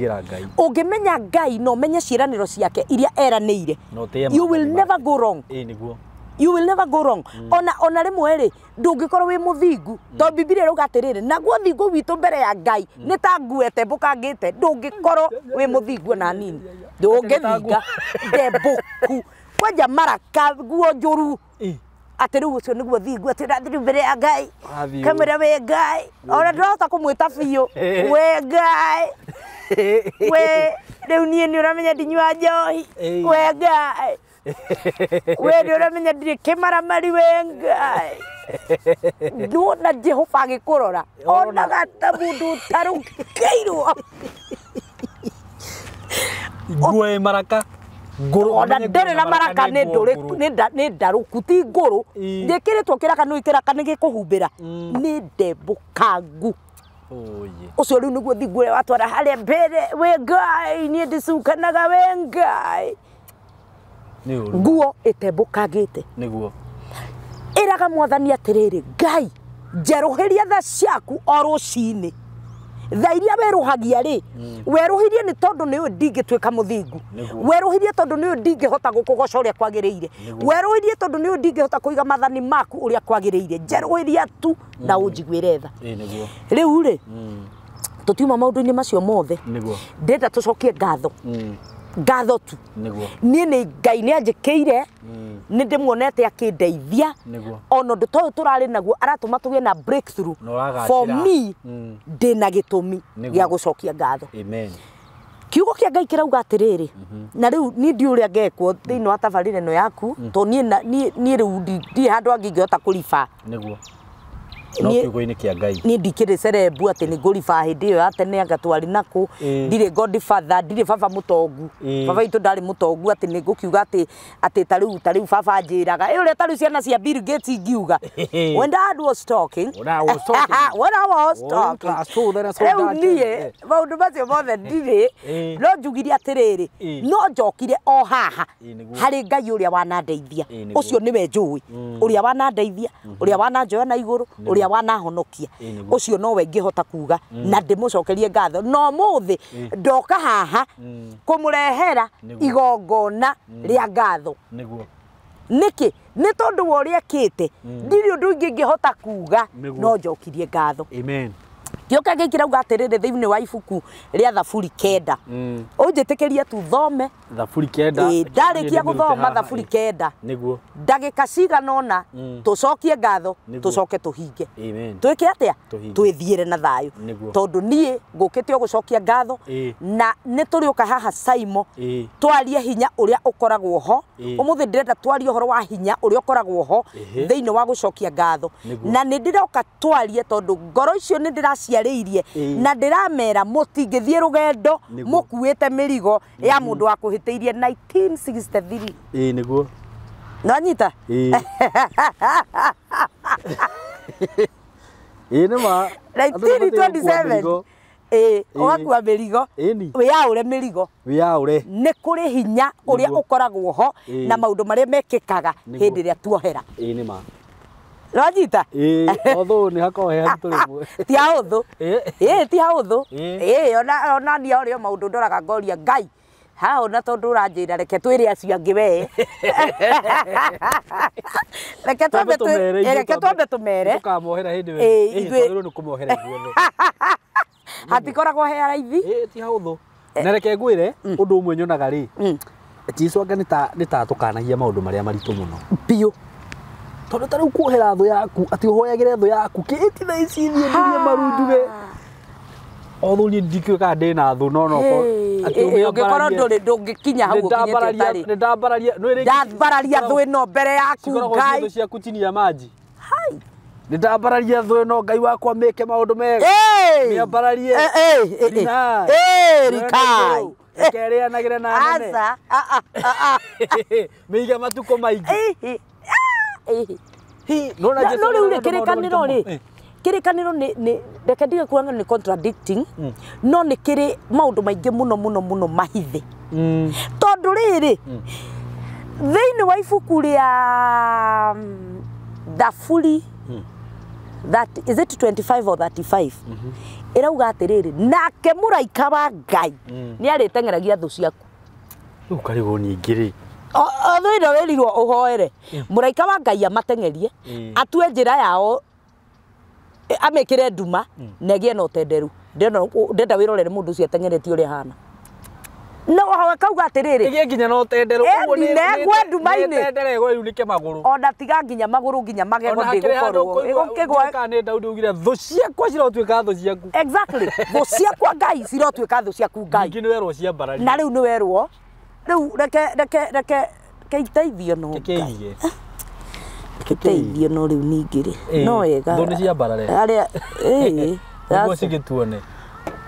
Ũngĩmenya Ngai na ũmenye ciĩranĩro ciake iria eranĩire. You will never go wrong. Nĩguo. You will never go wrong. Ona rĩmwe rĩ ndũngĩkorwo wĩ mũthingu tondũ Biblia ĩrauga atĩrĩrĩ naguo thingu witũ mbere ya Ngai nĩ ta nguo ĩtembũkangĩte. Ndũngĩkorwo wĩ mũthingu ona hanini. Ndũngĩthinga ndembũku kwanja maraka nguo njũru atĩ rĩu ũcio nĩguo thingu atĩ ũrathiĩ mbere ya Ngai kamwĩra we Ngai ona ndũrahota kũmwĩta biũ we Ngai we rĩu niĩ nĩ ũramenya ndinyua njohi we Ngai we nĩ ũramenya ndirĩ kĩmaramari we Ngai. Nĩwona Jehova agĩkũrora onaga ta mũndũ ũtarũkĩirwo. Nguo ĩ maraka. Ona ndĩrĩ na maraka nĩ ndarũku ti ngũrũ. Ndĩkĩrĩtwo kĩraka nĩ kĩraka nĩ gĩkũhumbĩra. Nĩ ndembũkangu. Ũcio rĩu nĩguo thingu ũrĩa watwara harĩa mbere we Ngai niĩ ndĩcukanaga we Ngai. Nguo ĩtembũkangĩte. Nĩguo. Ĩraga mwathani atĩrĩrĩ Ngai njerũhĩria tha ciaku o rũcinĩ. Tha iria werũhagia rĩ werũhirie nĩ tondũ nĩ ũĩ ndingĩtuĩka mũthingu. Werũhirie tondũ nĩ ũĩ ndingĩhota gũkũgoca ũrĩa kwagĩrĩire. Werũhirie tondũ nĩ ũĩ ndingĩhota kũiga maathani maku ũrĩa kwagĩrĩire. Njerũhĩria tu na ũnjiguĩre tha. Rĩu rĩ tũtiuma maũndũ-inĩ macio mothe. Ndĩrenda tũcokie ngatho. Ngatho tu. Niguo. Niĩ nĩ Ngai nĩ anjĩkĩire, nĩ ndĩmuonete akĩndeithia. Niguo. Ona ũndũ ta ũyũ tũrarĩ naguo aratũma tũgĩe na breakthrough. Na ũragacĩra. For me, ndĩna gĩtũmi Niguo. gĩa gũcokia ngatho. Amen. Kiugo kĩa Ngai kĩrauga atĩrĩrĩ, na rĩu niĩ ndiũĩ ũrĩa ngekwo thĩinĩ wa tabarĩra ĩno yaku, tondũ niĩ rĩu ndirĩ handũ hangĩ ingĩhota kũriba. Niguo. No kiugo-inĩ kĩa Ngai. Niĩ ndikĩrĩ cerebu atĩ nĩ ngũriba hĩndĩ ĩyo ya tene anga twarĩ nakũ. Ndirĩ godfather, ndirĩ baba mũtongu. Baba witũ ndarĩ mũtongu atĩ nĩ ngũkiuga atĩ ta rĩu baba anjĩraga, ĩ ũrĩa ta rĩu ciana cia Bill Gates ingiuga. When dad was talking. When I was talking. When I was talking. Rĩu niĩ maũndũ macio mothe ndirĩ, no njugire atĩrĩrĩ, no njokire o haha harĩ Ngai ũrĩa wanandeithia. Ũcio nĩwe njũĩ. Ũrĩa wanandeithia, ũrĩa wananjoya na igũrũ, ũrĩa wanahonokia. Ũcio nowe ingĩhota kuga na ndĩmũcokerie ngatho. No mũthĩ ndoka haha kũmũrehera igongona rĩa ngatho. Nĩguo. Nĩkĩ? Nĩ tondũ wa ũrĩa ekĩte, ndirĩ ũndũ ũngĩ ingĩhota kuga no njokirie ngatho. Amen. Kĩo kĩngĩ kĩrauga atĩrĩrĩ thĩinĩ wa ibuku rĩa Thaburi 9. Ũnjĩtĩkĩrie tu thome Thaburi 9. Ndarĩkia gũthoma Thaburi 9. Nĩguo. Ndagĩka cigana ũna tũcokie ngatho, tũcoke tũhinge. Amen. Twĩke atĩa? Twĩthiĩre na thayũ. Tondũ niĩ ngũkĩte o gũcokia ngatho na nĩ tũrĩũka haha Saimo twarie hinya ũrĩa ũkoragwo ho. Ũmũthĩ ndĩrenda twarie ũhoro wa hinya ũrĩa ũkoragwo ho thĩinĩ wa gũcokia ngatho. Na nĩ ndĩroka twarie tondũ ngoro icio nĩ ndĩraciarĩirie na ndĩramera mũtingĩthiĩ rũgendo mũkuĩte mĩrigo ya mũndũ wa kũhĩtĩirie 1963. Ĩĩ nĩguo. Nĩwanyita? Ĩĩ. Ĩĩ nĩ ma. 1927. Ĩĩ, ũgakua mĩrigo. Wĩyaũre mĩrigo. Wĩyaũre. Nĩ kũrĩ hinya ũrĩa ũkoragwo ho na maũndũ marĩa mekĩkaga hĩndĩ ĩrĩa tuohera. Ĩĩ nĩ ma. Nĩwanyita? Ĩĩ, ũthũ nĩ hakoragwo he haritũ rĩmwe. Ti haũthũ. Ĩĩ, ti haũthũ. Ĩĩ, ona niĩ o rĩo maũndũ ndoraga ngoria Ngai. Haha ona tondũ ũranjĩra reke twĩre acio angĩ we. Reke twambe tũmere. Tũkamohera hĩndĩ ĩyo. Twagĩrĩirwo nĩ kũmohera ithuothe. Hatikoragwo he raithi. Ĩĩ, ti haũthũ. Na reke ngwĩre ũndũ ũmwe nyonaga rĩ. Jesũ anga nĩ ta tũkanagia maũndũ marĩa maritũ mũno. Biũ. Tondũ ta rĩu kuohera thũ yaku, atĩ ũhoyagĩre thũ yaku, kĩ thaa ici thiĩ ndurie maru njuge. Although niĩ ndikĩũĩ kana ndĩna thũ no atĩ ũngĩkorwo ndũrĩ ndũngĩkinya hau ũkinyĩte ũtarĩ. Nĩ ndambararia, ndambararia thũ ĩno mbere yaku Ngai. Thũ ciaku chini ya maji. Nĩ ndambararia thũ ĩno Ngai wakwa mĩke maũndũ mega. Mĩambararie. Rikai. Reke ĩrĩanagĩre na nene. Aca. Mĩige matukũ maingĩ. No rĩu rĩ kĩrĩkanĩro rĩ kĩrĩkanĩro nĩ reke ndige kuga nĩ contradicting no nĩ kĩrĩ maũndũ maingĩ mũno mũno mũno mahithe. Tondũ rĩrĩ thĩinĩ wa ibuku rĩa Thaburi that is it 25 or 35 ĩrauga atĩrĩrĩ nake mũraika wa Ngai nĩ arĩteng'eragia thũ ciaku. Rĩu karigwo ningĩ rĩ thũ ĩno wĩrirwo ũhoere mũraika wa Ngai amateng'erie atue njĩra yao amĩkĩre nduma na ĩgĩe na ũtenderu. Ndenda wĩrorere mũndũ ũcio ateng'eretie ũrĩa ahana. No kauga atĩrĩrĩ ĩgĩe nginya na ũtenderu ũguo nĩ negwe nduma-inĩ tendere ĩgwe yunĩke magũrũ ona tiga nginya magũrũ nginya magego ndĩgũkorwo ĩgũkĩgwa kana nĩ Daudi augire thũ ciakwa cirotuĩka thũ ciaku. Exactly, thũ ciakwa Ngai cirotuĩka thũ ciaku Ngai. Ningĩ nĩ werwo ciambararie na rĩu nĩ werwo rĩu reke reke reke keiteithio no Ngai keiteithio no rĩu ningĩ rĩ no wega thũ nĩ ciambarare arĩa ĩĩ nĩguo cigĩtuone.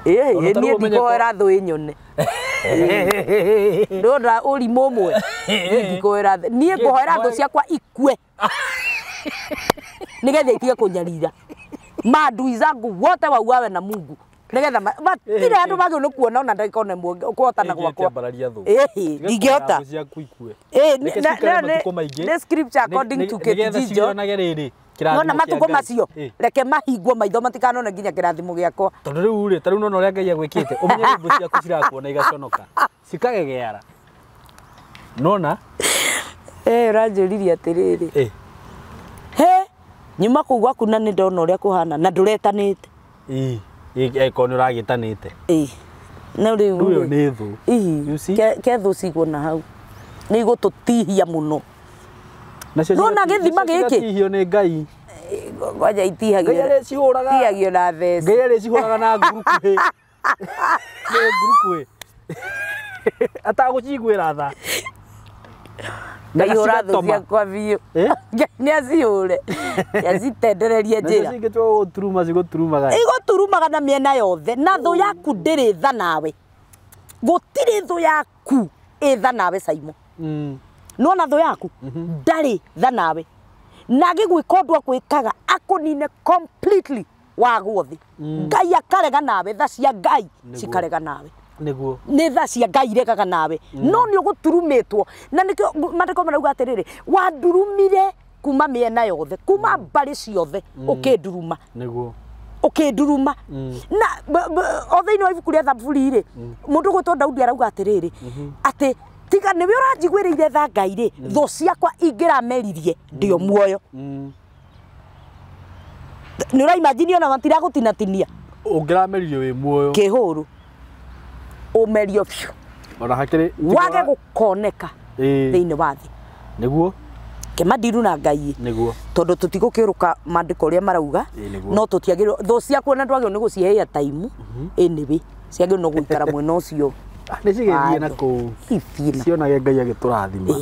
Ĩĩ niĩ ndikoera thũ ĩnyone. Ndona ũrimũ ũmwe niĩ ndikoera thũ niĩ ngũhoera thũ ciakwa ikue nĩgetha itige kũnyarira. Maadui zangu wote wauawe na Mungu nĩgetha matirĩ andũ magĩrĩirwo nĩ kuona ona ndagĩka ona ĩmwe kũhotana gwakwa. Ĩĩ ndingĩhota. Ĩĩ nĩ scripture according to Kate rĩrĩ nona matukũ macio reke mahingwo maitho matikanone nginya kĩrathimo gĩakwa. Tondũ rĩu rĩ ta rĩu nona ũrĩa Ngai agwĩkĩte ũmenye thũ ciaku cirakuona igaconoka cikagegeara. Nona ũranjũririe atĩrĩrĩ he nyuma kũu gwaku na nĩ ndona ũrĩa kũhana na ndũretanĩte. Ĩĩ ĩkorwo nĩ ũragĩtanĩte. Ĩĩ No rĩu Rĩu nĩ thũ. Ihi ke thũ ciguona hau. Nĩ igũtũtihia mũno. Nacio Nona gĩthima gĩkĩ. Cigĩtihio nĩ Ngai. Ngoja itihagio. Ngai arĩcihũraga. Itihagio na theci. Ngai arĩcihũraga na ngurukuhĩ. Nĩ ngurukuhĩ. Atagũciguĩra tha. Ngai hũra thũ ciakwa biũ. Ngai nĩ acihũre. Acitendererie njĩra. Nacio cingĩtua gũgũturuma cigũturumaga. Igũturumaga na mĩena yothe. Na thũ yaku ndĩrĩ tha nawe. Gũtirĩ thũ yaku ĩ tha nawe Saimo. Nĩwona thũ yaku ndarĩ tha nawe. Na agĩgwĩka ũndũ akwĩkaga akũnine completely wagwo thĩ. Ngai akarega nawe, tha cia Ngai cikarega nawe. Nĩguo. Nĩ tha cia Ngai iregaga nawe. No nĩ ũgũturumĩtwo. Na nĩkĩo maandĩko marauga atĩrĩrĩ, wandurumire kuma mĩena yothe, kuma mbarĩ ciothe ũkĩnduruma. Nĩguo. Ũkĩnduruma. Na o thĩinĩ wa ibuku rĩa Thaburi rĩ, mũndũ ũgwĩtwo Daudi arauga atĩrĩrĩ, atĩ tiga nĩwe ũranjiguĩrĩire tha Ngai rĩ, thũ ciakwa ingĩrameririe ndĩ o muoyo. Nĩ ũraimagine ona matiragũtinatinia. Ũngĩrameririo wĩ muoyo. Kĩhũrũ. Ũmerio biũ. Ona hakĩrĩ wage gũkoneka thĩinĩ wa thĩ. Nĩguo. Kĩmandiru na Ngai. Nĩguo. Tondũ tũtigũkĩũrũka maandĩko ũrĩa marauga, no tũtiagĩrĩirwo thũ ciaku ona ndwagĩrĩirwo nĩ gũcihe airtime anyway, ciagĩrĩirwo no gũikara mwena ũcio. Nĩ cigĩthiĩ na kũu. Cionage Ngai agĩtũrathima.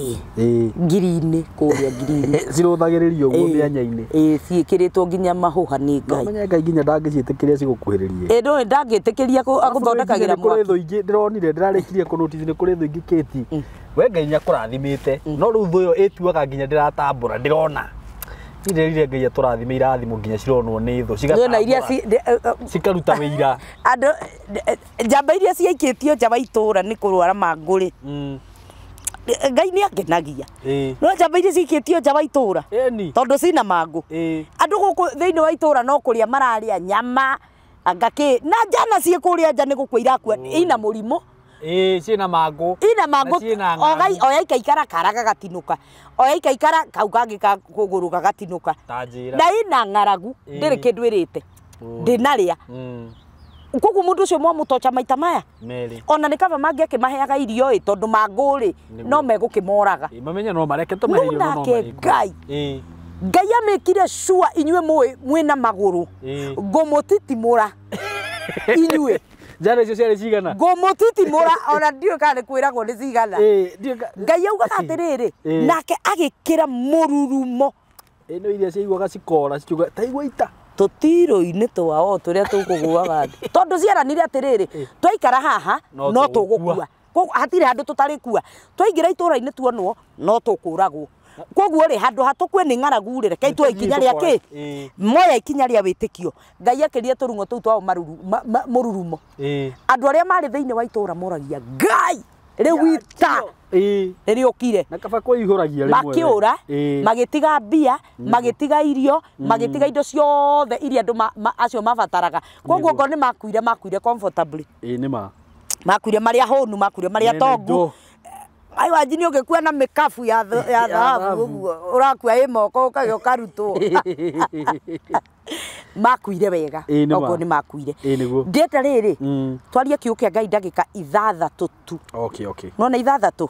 Ngiri-inĩ kũrĩa ngiri-inĩ. Cirũthagĩrĩrio ũguo mĩanya-inĩ. Ciĩkĩrĩtwo nginya mahũha nĩ Ngai. Menye Ngai nginya ndangĩciĩtĩkĩria cigũkuhĩrĩrie. Ndũĩ ndangĩtĩkĩria agũthondekagĩra mwaki. Nĩ kũrĩ thũ ingĩ ndĩronire ndĩrarĩkirie kũ notice nĩ kũrĩ thũ ingĩ Kate. We Ngai nĩakũrathimĩte. No rĩu thũ ĩyo ĩtuaga nginya ndĩratambũra ndĩrona. Ndirerire Ngai atũrathime irathimo nginya cironwo nĩ thũ cigatambũra. Cikaruta wĩira. Andũ njamba iria ciaikĩtio nja wa itũũra nĩ kũrwara mangũ rĩ. Ngai nĩ angenagia. No njamba iria ciaikĩtio nja wa itũũra tondũ cina mangũ. Andũ gũkũ thĩinĩ wa itũũra no kũrĩa mararĩa nyama anga kĩ na njana ciĩ kũrĩa nja nĩ gũkua irakua ina mũrimũ. Ciĩna mangũ. Ina mangũ. Oya ikaikara kara gagatinũka. Oya ikaikara kau kangĩ ka kũgũrũ gagatinũka. Na ina ng'aragu ndĩrĩ kĩndũ ĩrĩte. Ndĩnarĩa. Koguo mũndũ ũcio mwamũtocha maita maya. Ona nĩ kaba mangĩakĩmaheaga irio ĩ tondũ mangũ rĩ no megũkĩmoraga. Mamenye no mareke tũmahe irio no nake Ngai. Ngai amĩkire sure inyuĩ mũĩ mwĩna magũrũ. Ngũmũtitimũra inyuĩ. Njana icio ciarĩ cigana? Ngũmũtitimũra ona ndiũĩ kana nĩ kwĩragwo nĩ cigana. Ngai augaga atĩrĩrĩ, nake agĩkĩra mũrurumo. Ĩno iria ciaiguaga cikora cikiuga ta igua ita. Tũtirũ-inĩ twao tũrĩa tũkũgũaga thĩ. Tondũ ciaranire atĩrĩrĩ, twaikara haha no tũgũkua. Koguo hatirĩ handũ tũtarĩkua. Twaingĩra itũũra-inĩ tuonwo no tũkũragwo. Koguo rĩ handũ ha tũkue nĩ ng'aragu rĩ, rekei tuoe ikinya rĩa kĩ? Moya ikinya rĩa wĩtĩkio. Ngai akĩria tũrung'o tũu twao mũrurumo. Andũ arĩa marĩ thĩinĩ wa itũũra moragia Ngai rĩu ita nĩrĩũkire. Na kaba kwĩihũragia rĩmwe. Makĩũra, magĩtiga mbia, magĩtiga irio, magĩtiga indo ciothe iria andũ acio mabataraga. Koguo okorwo nĩ makuire, makuire comfortably. Nĩ ma. Makuire marĩ ahũnu, makuire marĩ atongu. Ai wanji nĩ ũngĩkua na mĩkabu ya thahabu ũguo ũrakua ĩ moko ũkagĩa ũkarutwo. Makuire wega okorwo nĩ makuire. Ndĩrenda rĩrĩ twarie kiugo kĩa Ngai ndagĩka ithathatũ tu. Nona ithathatũ?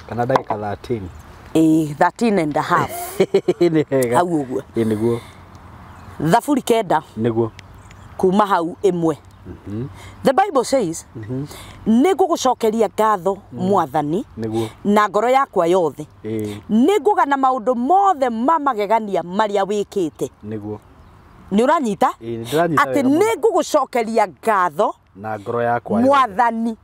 Kana ndagĩka 13. 13 and a half. Nĩ wega. Hau ũguo. Nĩguo. Thaburi 9. Nĩguo. Kuma hau ĩmwe. The Bible says, nĩ ngũgũcokeria ngatho Mwathani na ngoro yakwa yothe. Nĩ ngũgana maũndũ mothe ma magegania marĩa wĩkĩte. Nĩguo. Nĩ ũranyita? Atĩ nĩ ngũgũcokeria ngatho na ngoro yakwa yothe. Mwathani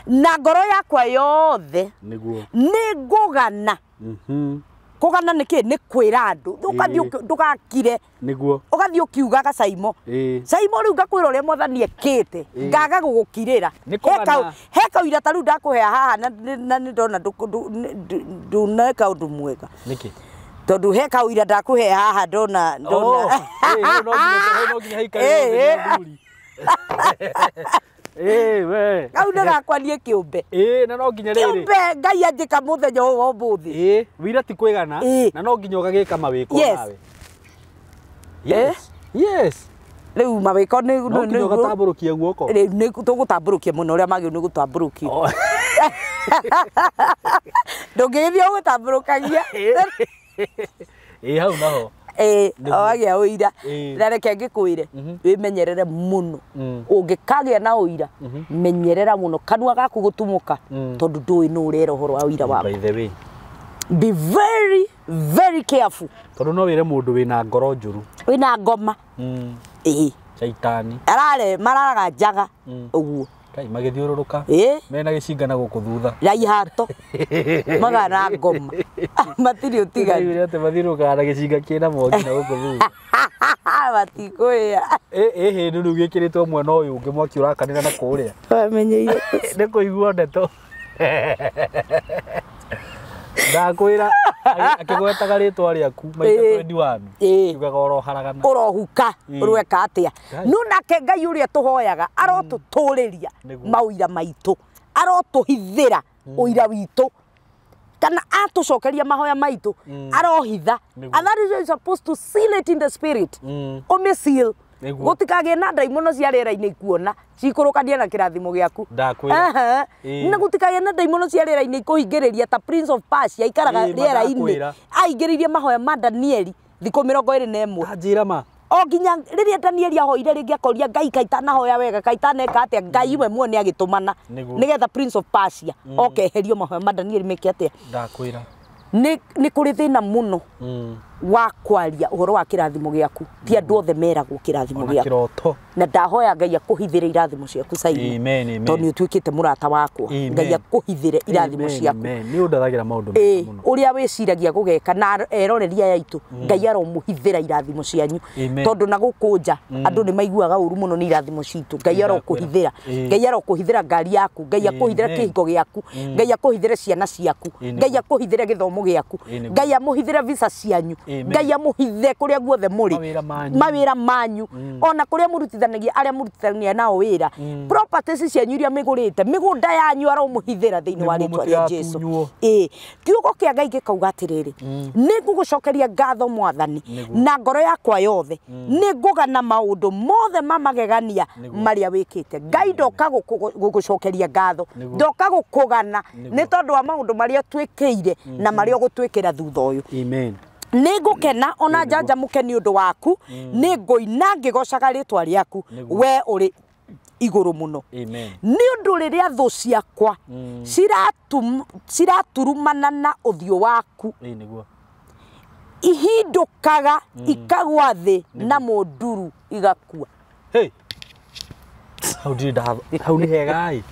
na ngoro yakwa yothe. Nĩguo. Nĩ ngũgana. Kũgana nĩ kĩ? Nĩ kwĩra andũ. Ndũgathiĩ ndũgakire. Nĩguo. Ũgathiĩ ũkiugaga Saimo. Saimo rĩu ngakwĩra ũrĩa Mwathani ekĩte. Ngaga gũgũkirĩra. He kaũira ta rĩu ndakũhea haha na nĩ ndona nduneka ũndũ mwega. Nĩkĩ? Tondũ he kaũira ndakũhea haha ndona. No nginya haikare thuri. We. Kau nĩ gakwa niĩ kĩũmbe. Na no nginya rĩrĩ. Kĩũmbe Ngai anjĩka mũthenya ũyũ wa ũmũthĩ. Wĩra ti kwĩgana na no nginya ũgagĩka mawĩko nawe. Yes. Yes. Rĩu mawĩko nĩ No nginya ũgatambũrũkia guoko. Rĩu nĩ tũgũtambũrũkia mũno ũrĩa magĩrĩirwo nĩ gũtambũrũkio. Ndũngĩgĩthiĩ ũgũtambũrũkagia. Ĩ hau naho. Ĩ wagĩa ũira. Na reke ngĩkwĩre wĩmenyerere mũno. Ũngĩkagĩa na ũira menyerera mũno kanua gaku gũtumũka tondũ ndũĩ nũ ũrera ũhoro wa ũira waku. By the way. Be very very careful. Tondũ no wĩre mũndũ wĩna ngoro njũru. Wĩna ngoma. Ĩ. Caitani. Arare mararaga njaga ũguo. Kai magĩthiũrũrũka. Mena gĩcinga na gũkũ thutha. Na ihato. Magana ngoma. Matirĩ ũtiganu. Nĩ atĩ mathiũrũrũkaga na gĩcinga kĩna mwangi na gũkũ thutha. Matikũhĩa. Ĩ hĩndĩ rĩu gĩkĩrĩtwo mwena ũyũ ũngĩ mwaki ũrakanĩra na kũrĩa. Wamenyeire. Nĩ kũigua ndeto. Ndakwĩra akĩgwetaga rĩtwa rĩaku maita 21. Kiugaga ũroharagana. Ũrohuka ũrweka atĩa. No nake Ngai ũrĩa tũhoyaga arotũtũrĩria maũira maitũ. Arotũhithĩra ũira witũ. Kana atũcokeria mahoya maitũ arohitha. And that is supposed to seal it in the spirit. Ũmĩ seal. Gũtikagĩe na ndaimono cia rĩera-inĩ ikuona cikũrũkania na kĩrathimo gĩaku. Ndakwĩra. Na gũtikagĩe na ndaimono cia rĩera-inĩ ikũhingĩrĩria ta Prince of Persia aikaraga rĩera-inĩ. Aingĩrĩirie mahoya ma Danieli thikũ 21. Anjĩra ma. O nginya rĩrĩa Danieli ahoire rĩngĩ akoria Ngai kaitanahoya wega kaitaneka atĩa Ngai we mwene agĩtũmana nĩgetha Prince of Persia oke eherio mahoya ma Danieli meke atĩa. Ndakwĩra. Nĩ kũrĩ thĩna mũno wa kwaria ũhoro wa kĩrathimo gĩaku. Ti andũ othe meragwo kĩrathimo gĩaku. Na ndahoya Ngai akũhithĩre irathimo ciaku Simon. Tondũ nĩ ũtuĩkĩte mũrata wakwa. Ngai akũhithĩre irathimo ciaku. Nĩ ũndathagĩra maũndũ mega mũno. Ũrĩa wĩciragia gũgeka na eroreria aya aitũ Ngai aromũhithĩra irathimo cianyu. Tondũ na gũkũ nja andũ nĩ maiguaga ũru mũno nĩ irathimo citũ. Ngai arokũhithĩra. Ngai arokũhithĩra ngari yaku. Ngai akũhithĩre kĩhiko gĩaku. Ngai akũhithĩre ciana ciaku. Ngai akũhithĩre gĩthomo gĩaku. Ngai amũhithĩre visa cianyu. Ngai amũhithe kũrĩa guothe mũrĩ. Mawĩra manyu. Ona kũrĩa mũrutithanagia arĩa mũrutithanagia nao wĩra. Properties cianyu iria mĩgũrĩte, mĩgũnda yanyu aromũhithĩra thĩinĩ wa rĩtwa rĩa Jesu. Ĩ kiugo kĩa Ngai gĩkauga atĩrĩrĩ, nĩ ngũgũcokeria ngatho Mwathani na ngoro yakwa yothe. Nĩ ngũgana maũndũ mothe ma magegania marĩa wĩkĩte. Ngai ndoka gũgũcokeria ngatho, ndoka gũkũgana nĩ tondũ wa maũndũ marĩa twĩkĩire na marĩa ũgũtwĩkĩra thutha ũyũ. Amen. Nĩ ngũkena ona njanjamũke nĩ ũndũ waku, nĩ ngũina ngĩgocaga rĩtwa rĩaku we ũrĩ igũrũ mũno. Nĩ ũndũ rĩrĩa thũ ciakwa ciraturumana na ũthiũ waku ihindũkaga ikagwa thĩ na mũnduru igakua. Hau ndirĩ hau nĩ hega ĩ.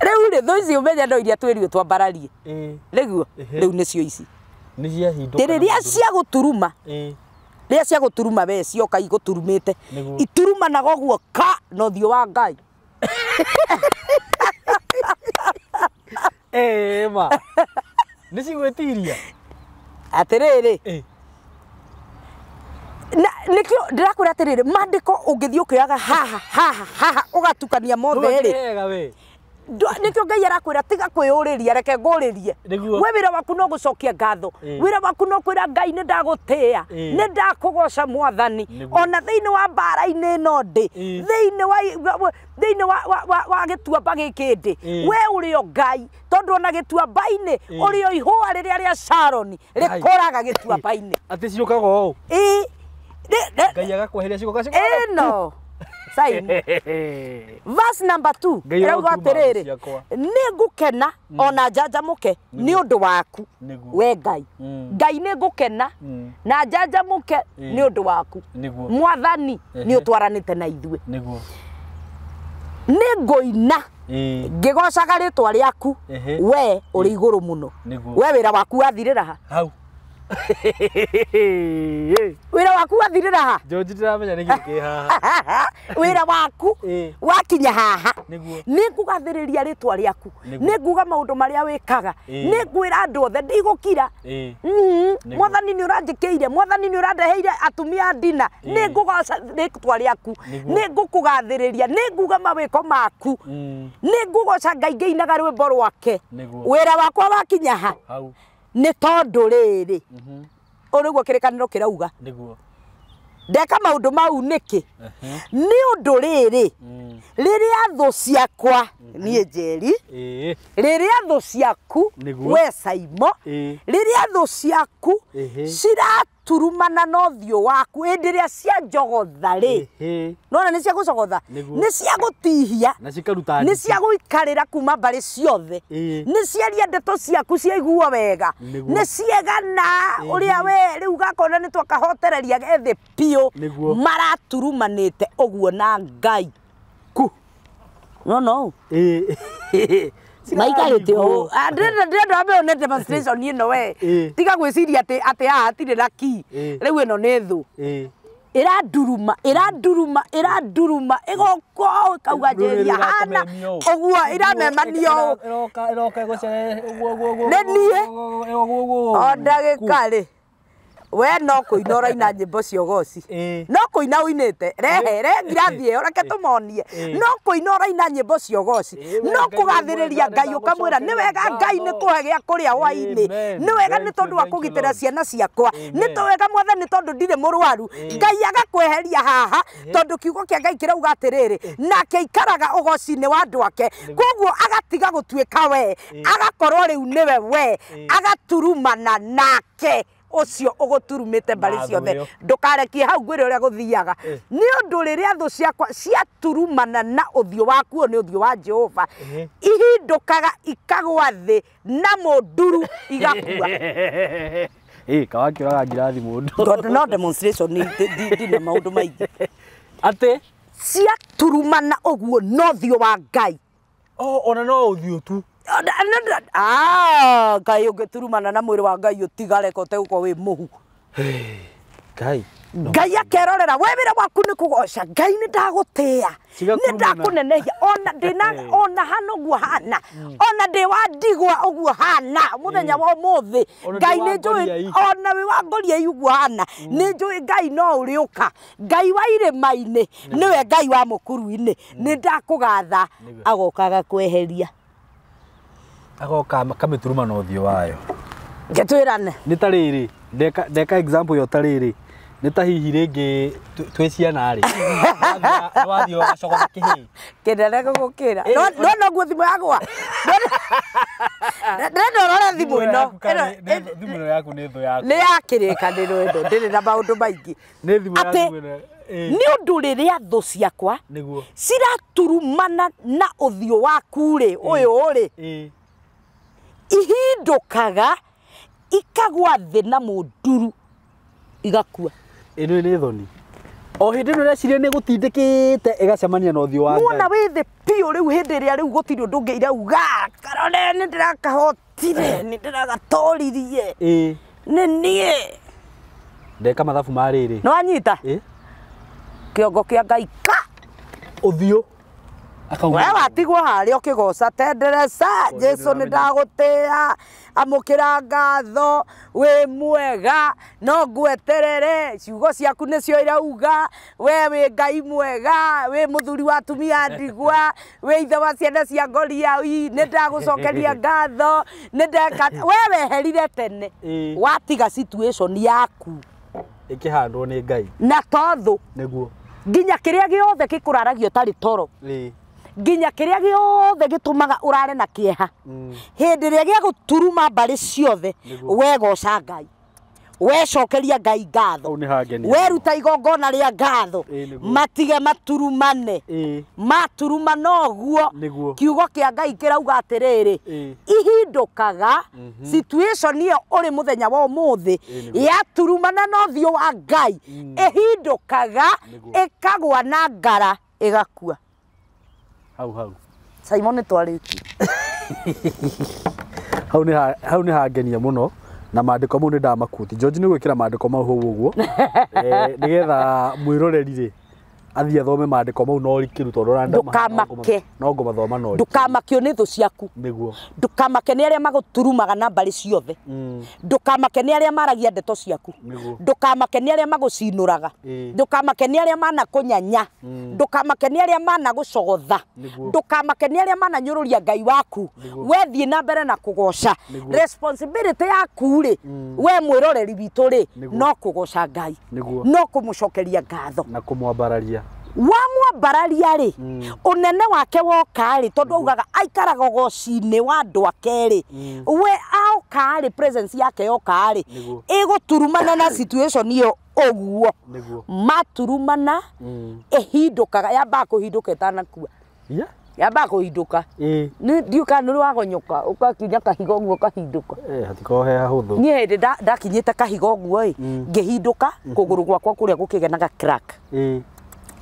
Rĩu rĩ thũ ici ũmenye no iria twĩrirwo twambararie. Nĩguo rĩu nĩcio ici. Nĩ ciahindũka. Rĩrĩa cia gũturuma. Rĩrĩa cia gũturuma we cioka igũturumĩte. Iturumanaga ũguo ka na ũthiũ wa Ngai. Ma. Nĩ cigwĩtiria. Atĩrĩrĩ. Na nĩkĩo ndĩrakwĩra atĩrĩrĩ maandĩko ũngĩthiĩ ũkĩoyaga haha haha haha ũgatukania mothe rĩ. Nĩkĩo Ngai arakwĩra tiga kwĩyũrĩria reke ngũrĩrie. We wĩra waku no gũcokia ngatho. Wĩra waku no kwĩra Ngai nĩ ndagũtĩĩa, nĩ ndakũgoca Mwathani. Ona thĩinĩ wa mbara-inĩ ĩno ndĩ, thĩinĩ wa gĩtuamba gĩkĩ ndĩ, we ũrĩ o Ngai tondũ ona gĩtuamba-inĩ ũrĩ o ihũa rĩrĩa rĩa Sharoni rĩkũraga gĩtuamba-inĩ. Atĩ ciũkaga ũũ. Ĩ. Ngai agakweheria cigoka Ĩno. Simon. Verse number 2. Ĩrauga atĩrĩrĩ, nĩ ngũkena ona njanjamũke nĩ ũndũ waku we Ngai. Ngai nĩ ngũkena na njanjamũke nĩ ũndũ waku. Mwathani nĩ ũtwaranĩte na ithuĩ. Nĩ ngũina ngĩgocaga rĩtwa rĩaku we ũrĩ igũrũ mũno. We wĩra waku wathirĩra ha? Hau. Wĩra waku wathirĩra ha? George ndiramenya nĩkĩ kĩ haha. Wĩra waku wakinya haha. Nĩ ngũgathĩrĩria rĩtwa rĩaku. Nĩ nguga maũndũ marĩa wĩkaga. Nĩ ngwĩra andũ othe ndigũkira. Mwathani nĩ ũranjĩkĩire, Mwathani nĩ ũrandeheire atumia a ndina. Nĩ ngũgoca rĩtwa rĩaku. Nĩ ngũkũgathĩrĩria, nĩ nguga mawĩko maku. Nĩ ngũgoca Ngai ngĩinaga rwĩmbo rwake. Wĩra wakwa wakinya ha? Nĩ tondũ rĩrĩ ũũ nĩguo kĩrĩkanĩro kĩrauga. Nĩguo. Ndeka maũndũ mau nĩkĩ? Nĩ ũndũ rĩrĩ, rĩrĩa thũ ciakwa niĩ Njeri, rĩrĩa thũ ciaku we Saimo, rĩrĩa thũ ciaku ciraturumana na ũthiũ waku hĩndĩ ĩrĩa cianjogotha rĩ, nona nĩ cia gũcogotha, nĩ cia gũtihia, nĩ cia gũikarĩra kuma mbarĩ ciothe, nĩ ciaria ndeto ciaku ciaiguo wega, nĩ ciegana ũrĩa we rĩu gakona nĩ twakahotereria gethĩ biũ, maraturumanĩte ũguo na Ngai ku no no maikarĩte ũũ ndĩrenda wambe one demonstration ĩno we tiga gwĩciria atĩ atĩ haha hatirĩ na key rĩu ĩno nĩ thũ ĩranduruma ĩranduruma ĩranduruma ĩgoka ĩkauga Njeri hana ũguo ĩramemanio ũũ ĩroka ĩgũcere ũguo ũguo nĩ niĩ o ndagĩka rĩ we no kũina ũraina nyĩmbo cia ũgoci, no kũina ũinĩte rehe rehe ngirathi ĩyo reke tũmonie, no kũina ũraina nyĩmbo cia ũgoci, no kũgathĩrĩria Ngai ũkamwĩra nĩ wega Ngai nĩ kũhe gĩa kũrĩa hwaĩ-inĩ, nĩ wega nĩ tondũ wa kũgitĩra ciana ciakwa, nĩ wega Mwathani tondũ ndirĩ mũrwaru, Ngai agakweheria haha tondũ kiugo kĩa Ngai kĩrauga atĩrĩrĩ, nake aikaraga ũgoci-inĩ wa andũ ake, koguo agatiga gũtuĩka we, agakorwo rĩu nĩwe we, agaturumana nake ucio uguturumite mbari ciothe ndukarekie hau ngwire uria guthiaga ni undu riria thu ciakwa ciaturumana na uthio waku ni uthio wa Jehova ihindukaga ikagwa thi na munduru igakua. Kawakĩoraga ngirathi mundu tondu no demonstration ni ndina maundu maingi ati ciaturumana uguo no uthio wa Ngai ona no uthio tu. Ngai ũngĩturumana na mwĩrĩ wa Ngai ũtigare ko ũtegũkorwo wĩ mũhu. Ngai Ngai akerorera we wĩra waku nĩ kũgoca Ngai nĩ ndagũtĩĩa nĩ ndakũnenehia ona ndĩna ona hana ũguo hana ona ndĩ wa ndigwa ũguo hana mũthenya wa ũmũthĩ Ngai nĩ njũĩ ona wĩ wa ngoriai ũguo hana nĩ njũĩ Ngai no ũrĩũka Ngai wa irĩma-inĩ nĩwe Ngai wa mũkuru-inĩ nĩ ndakũgatha agoka agakweheria agoka kamĩturuma na ũthiũ wayo ngetwĩrane nĩ ta rĩrĩ ndeka example yo ta rĩrĩ nĩ ta hihi rĩngĩ twĩ ciana rĩ wathiĩ ũgacogotha kĩhĩĩ kĩnene gũgũkĩra no noguo thimũ yagwa ndĩrenda ũrore thimũ ĩno thimũ ĩno yaku nĩ thũ yaku nĩ ya kĩrĩkanĩro ĩno ndĩrĩ na maũndũ maingĩ nĩ thimũ yaku ĩno nĩ ũndũ rĩrĩa thũ ciakwa ciraturumana na ũthiũ waku rĩ ũyũ rĩ ihindukaga ikagwa thĩ na mũnduru igakua. Ĩno nĩ thoni o hĩndĩ ĩno ũreciria nĩ gũtindĩkĩte ĩgacemania na ũthiũ wa Ngai muona wĩ thĩ biũ rĩu hĩndĩ ĩrĩa rĩu gũtirĩ ũndũ ũngĩ irauga karore nĩ ndĩrakahotire nĩ ndĩragatoririe nĩ niĩ ndeka mathabu ma rĩrĩ nĩ wanyita kĩongo kĩa Ngai ka ũthiũ we watigwo harĩa ũkĩgoca tenderesa Jesu nĩ ndagũtĩĩa amũkĩra ngatho wĩ mwega no ngweterere ciugo ciaku nĩcio irauga we wĩ Ngai mwega wĩ mũthuri wa atumia ndigwa wĩ ithe wa ciana cia ngoriai nĩ ndagũcokeria ngatho nĩ ndeka we weherire tene watiga situation yaku ĩkĩhandwo nĩ Ngai na tondũ nĩguo nginya kĩrĩa gĩothe gĩkũraragio ũtarĩ toro nginya kĩrĩa gĩothe gĩtũmaga ũrare na kĩeha hĩndĩ ĩrĩa gĩagũturuma mbarĩ ciothe wegoca Ngai wecokeria Ngai ngatho weruta igongona rĩa ngatho matige maturumane maturumana ũguo kiugo kĩa Ngai kĩrauga atĩrĩrĩ ihindũkaga situation ĩyo ũrĩ mũthenya wa ũmũthĩ yaturumana na ũthiũ wa Ngai ĩhindũkaga ĩkagwa na ngara ĩgakua. Hau hau Simon nĩ twarĩkia hau nĩ hangenia mũno na maandĩko mau nĩ ndamakuti George nĩ gwĩkĩra maandĩko mau hau ũguo nĩgetha mwĩroreri rĩ Athiĩ athome maandĩko mau na ũrikĩru tondũ ũranda Ndũkamake. no ngũmathoma na ũrikĩru. Ndũkamakio nĩ thũ ciaku. Nĩguo. Ndũkamake nĩ arĩa magũturumaga na mbarĩ ciothe. Ndũkamake nĩ arĩa maragia ndeto ciaku. Nĩguo. Ndũkamake nĩ arĩa magũcinũraga. Ndũkamake nĩ arĩa manakũnyanya. Ndũkamake nĩ arĩa managũcogotha. Nĩguo. Ndũkamake nĩ arĩa mananyũrũria Ngai waku. Nĩguo. We thiĩ na mbere na kũgoca. Nĩguo. Responsibility yaku rĩ, we mwĩroreri witũ rĩ, Nĩguo. no kũgoca Ngai. Nĩguo. No kũmũcokeria ngatho. Na kũmwambararia. Wamwambararia rĩ, ũnene wake woka rĩ, tondũ augaga aikaraga ũgoci-inĩ wa andũ ake rĩ, we aoka rĩ, presence yake yoka rĩ, Nĩguo. ĩgũturumana na situation ĩyo ũguo. Nĩguo. Maturumana ĩhindũkaga, yambaga kũhindũka ĩtanakua. Yeah. Yambaga kũhindũka. Nĩ ndiũ kana nĩ ũrĩ wagonyoka ũgakinya kahiga ũguo ũkahindũka. Hatikorwo he hahũthũ. Niĩ hĩndĩ ndakinyĩte kahiga ũguo ĩ, ngĩhindũka kũgũrũ gwakwa kũrĩa gũkĩgĩa na ga crack.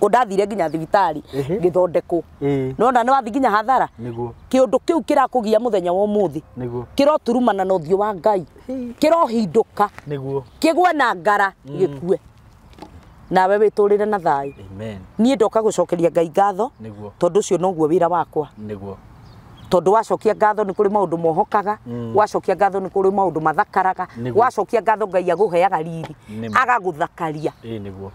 Ũndathire nginya thibitarĩ ngĩthondekwo. Nona nĩ wathiĩ nginya hathara. Nĩguo. Kĩũndũ kĩu kĩrakũgia mũthenya wa ũmũthĩ. Nĩguo. Kĩroturumana na ũthiũ wa Ngai. Kĩrohindũka. Nĩguo. Kĩgwe na ngara gĩkue. Nawe wĩtũrĩre na thayũ. Amen. Niĩ ndoka gũcokeria Ngai ngatho. Nĩguo. Tondũ ũcio noguo wĩra wakwa. Nĩguo. Tondũ wacokia ngatho nĩ kũrĩ maũndũ mohokaga, wacokia ngatho nĩ kũrĩ maũndũ mathakaraga, Nĩguo. wacokia ngatho Ngai agũheaga riri, Nĩma. agagũthakaria, Nĩguo.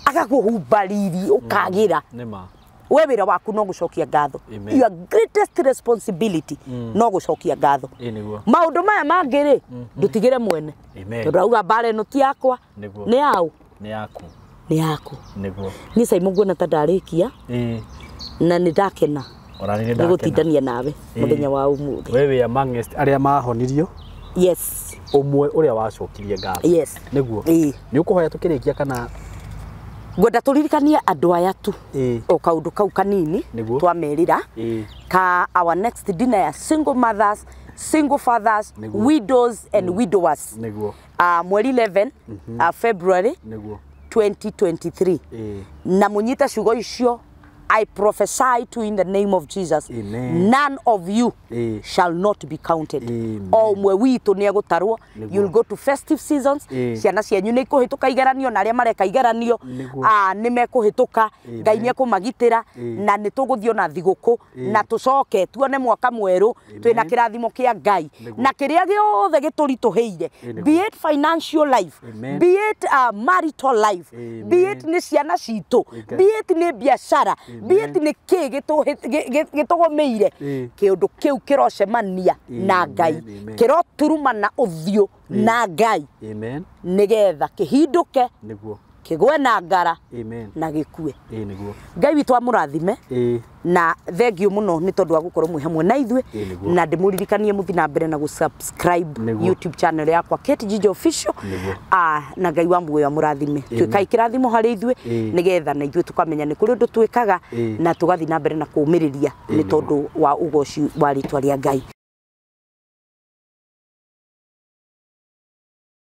agakũhumba riri ũkagĩra. Nĩma. We wĩra waku no gũcokia ngatho. Amen. Your greatest responsibility no gũcokia ngatho. Nĩguo. Maũndũ maya mangĩ rĩ, ndũtigĩre mwene. Amen. Tondũ auga mbara ĩno ti yakwa, Nĩguo. nĩ yaũ? Nĩ yaku. Nĩ yaku. Nĩguo. Niĩ Simon nguona ta ndarĩkia na nĩ ndakena Ona nĩ nĩ ndakena. gũtindania nawe mũthenya wa ũmũthĩ. We wĩ amongst arĩa mahonirio. Yes. Ũmwe ũrĩa wacokirie ngatho. Yes. Nĩguo. Nĩ ũkũhoya tũkĩrĩkia kana Ngwenda tũririkanie andũ aya tu o kaũndũ kau kanini Nĩguo. twamerĩra ka our next dinner ya single mothers, single fathers, Nĩguo. widows and widowers. Nĩguo. Mweri 11 February Nĩguo. 2023. Na mũnyite ciugo icio, I prophesy to in the name of Jesus. Amen. None of you shall not be counted. Amen. O ũmwe witũ nĩ egũtarwo. Nĩguo. You'll go to festive seasons. Ciana cianyu nĩ ikũhĩtũka igeranio na arĩa mareka igeranio Nĩguo. nĩ mekũhĩtũka. Amen. Ngai nĩ ekũmagitĩra na nĩ tũgũthiĩ ona thigũkũ na tũcoke tuone mwaka mwerũ twĩna kĩrathimo kĩa Ngai Nĩguo. na kĩrĩa gĩothe gĩtũritũhĩire, Nĩguo. be it financial life, Amen. be it marital life, Amen. be it nĩ ciana citũ, Amen. be it nĩ biacara, be it nĩ kĩ gĩtũgũmĩire, kĩũndũ kĩu kĩrocemania na Ngai, Amen. kĩroturumana ũthiũ na Ngai Amen. nĩgetha kĩhindũke, Nĩguo. kĩgwe na ngara Amen. na gĩkue. Nĩguo. Ngai witũ amũrathime na thengiũ mũno nĩ tondũ wa gũkorwo mwĩ hamwe na ithuĩ Nĩguo. na ndĩmũririkanie mũthiĩ na mbere na gũ-subscribe Nĩguo. YouTube channel yakwa Kate Njijo Official. Nĩguo. Na Ngai wa muoyo amũrathime. Tuĩkai kĩrathimo harĩ ithuĩ nĩgetha na ithuĩ tũkamenya nĩ kũrĩ ũndũ twĩkaga na tũgathiĩ na mbere na kũũmĩrĩria nĩ tondũ wa ũgoci wa rĩtwa rĩa Ngai.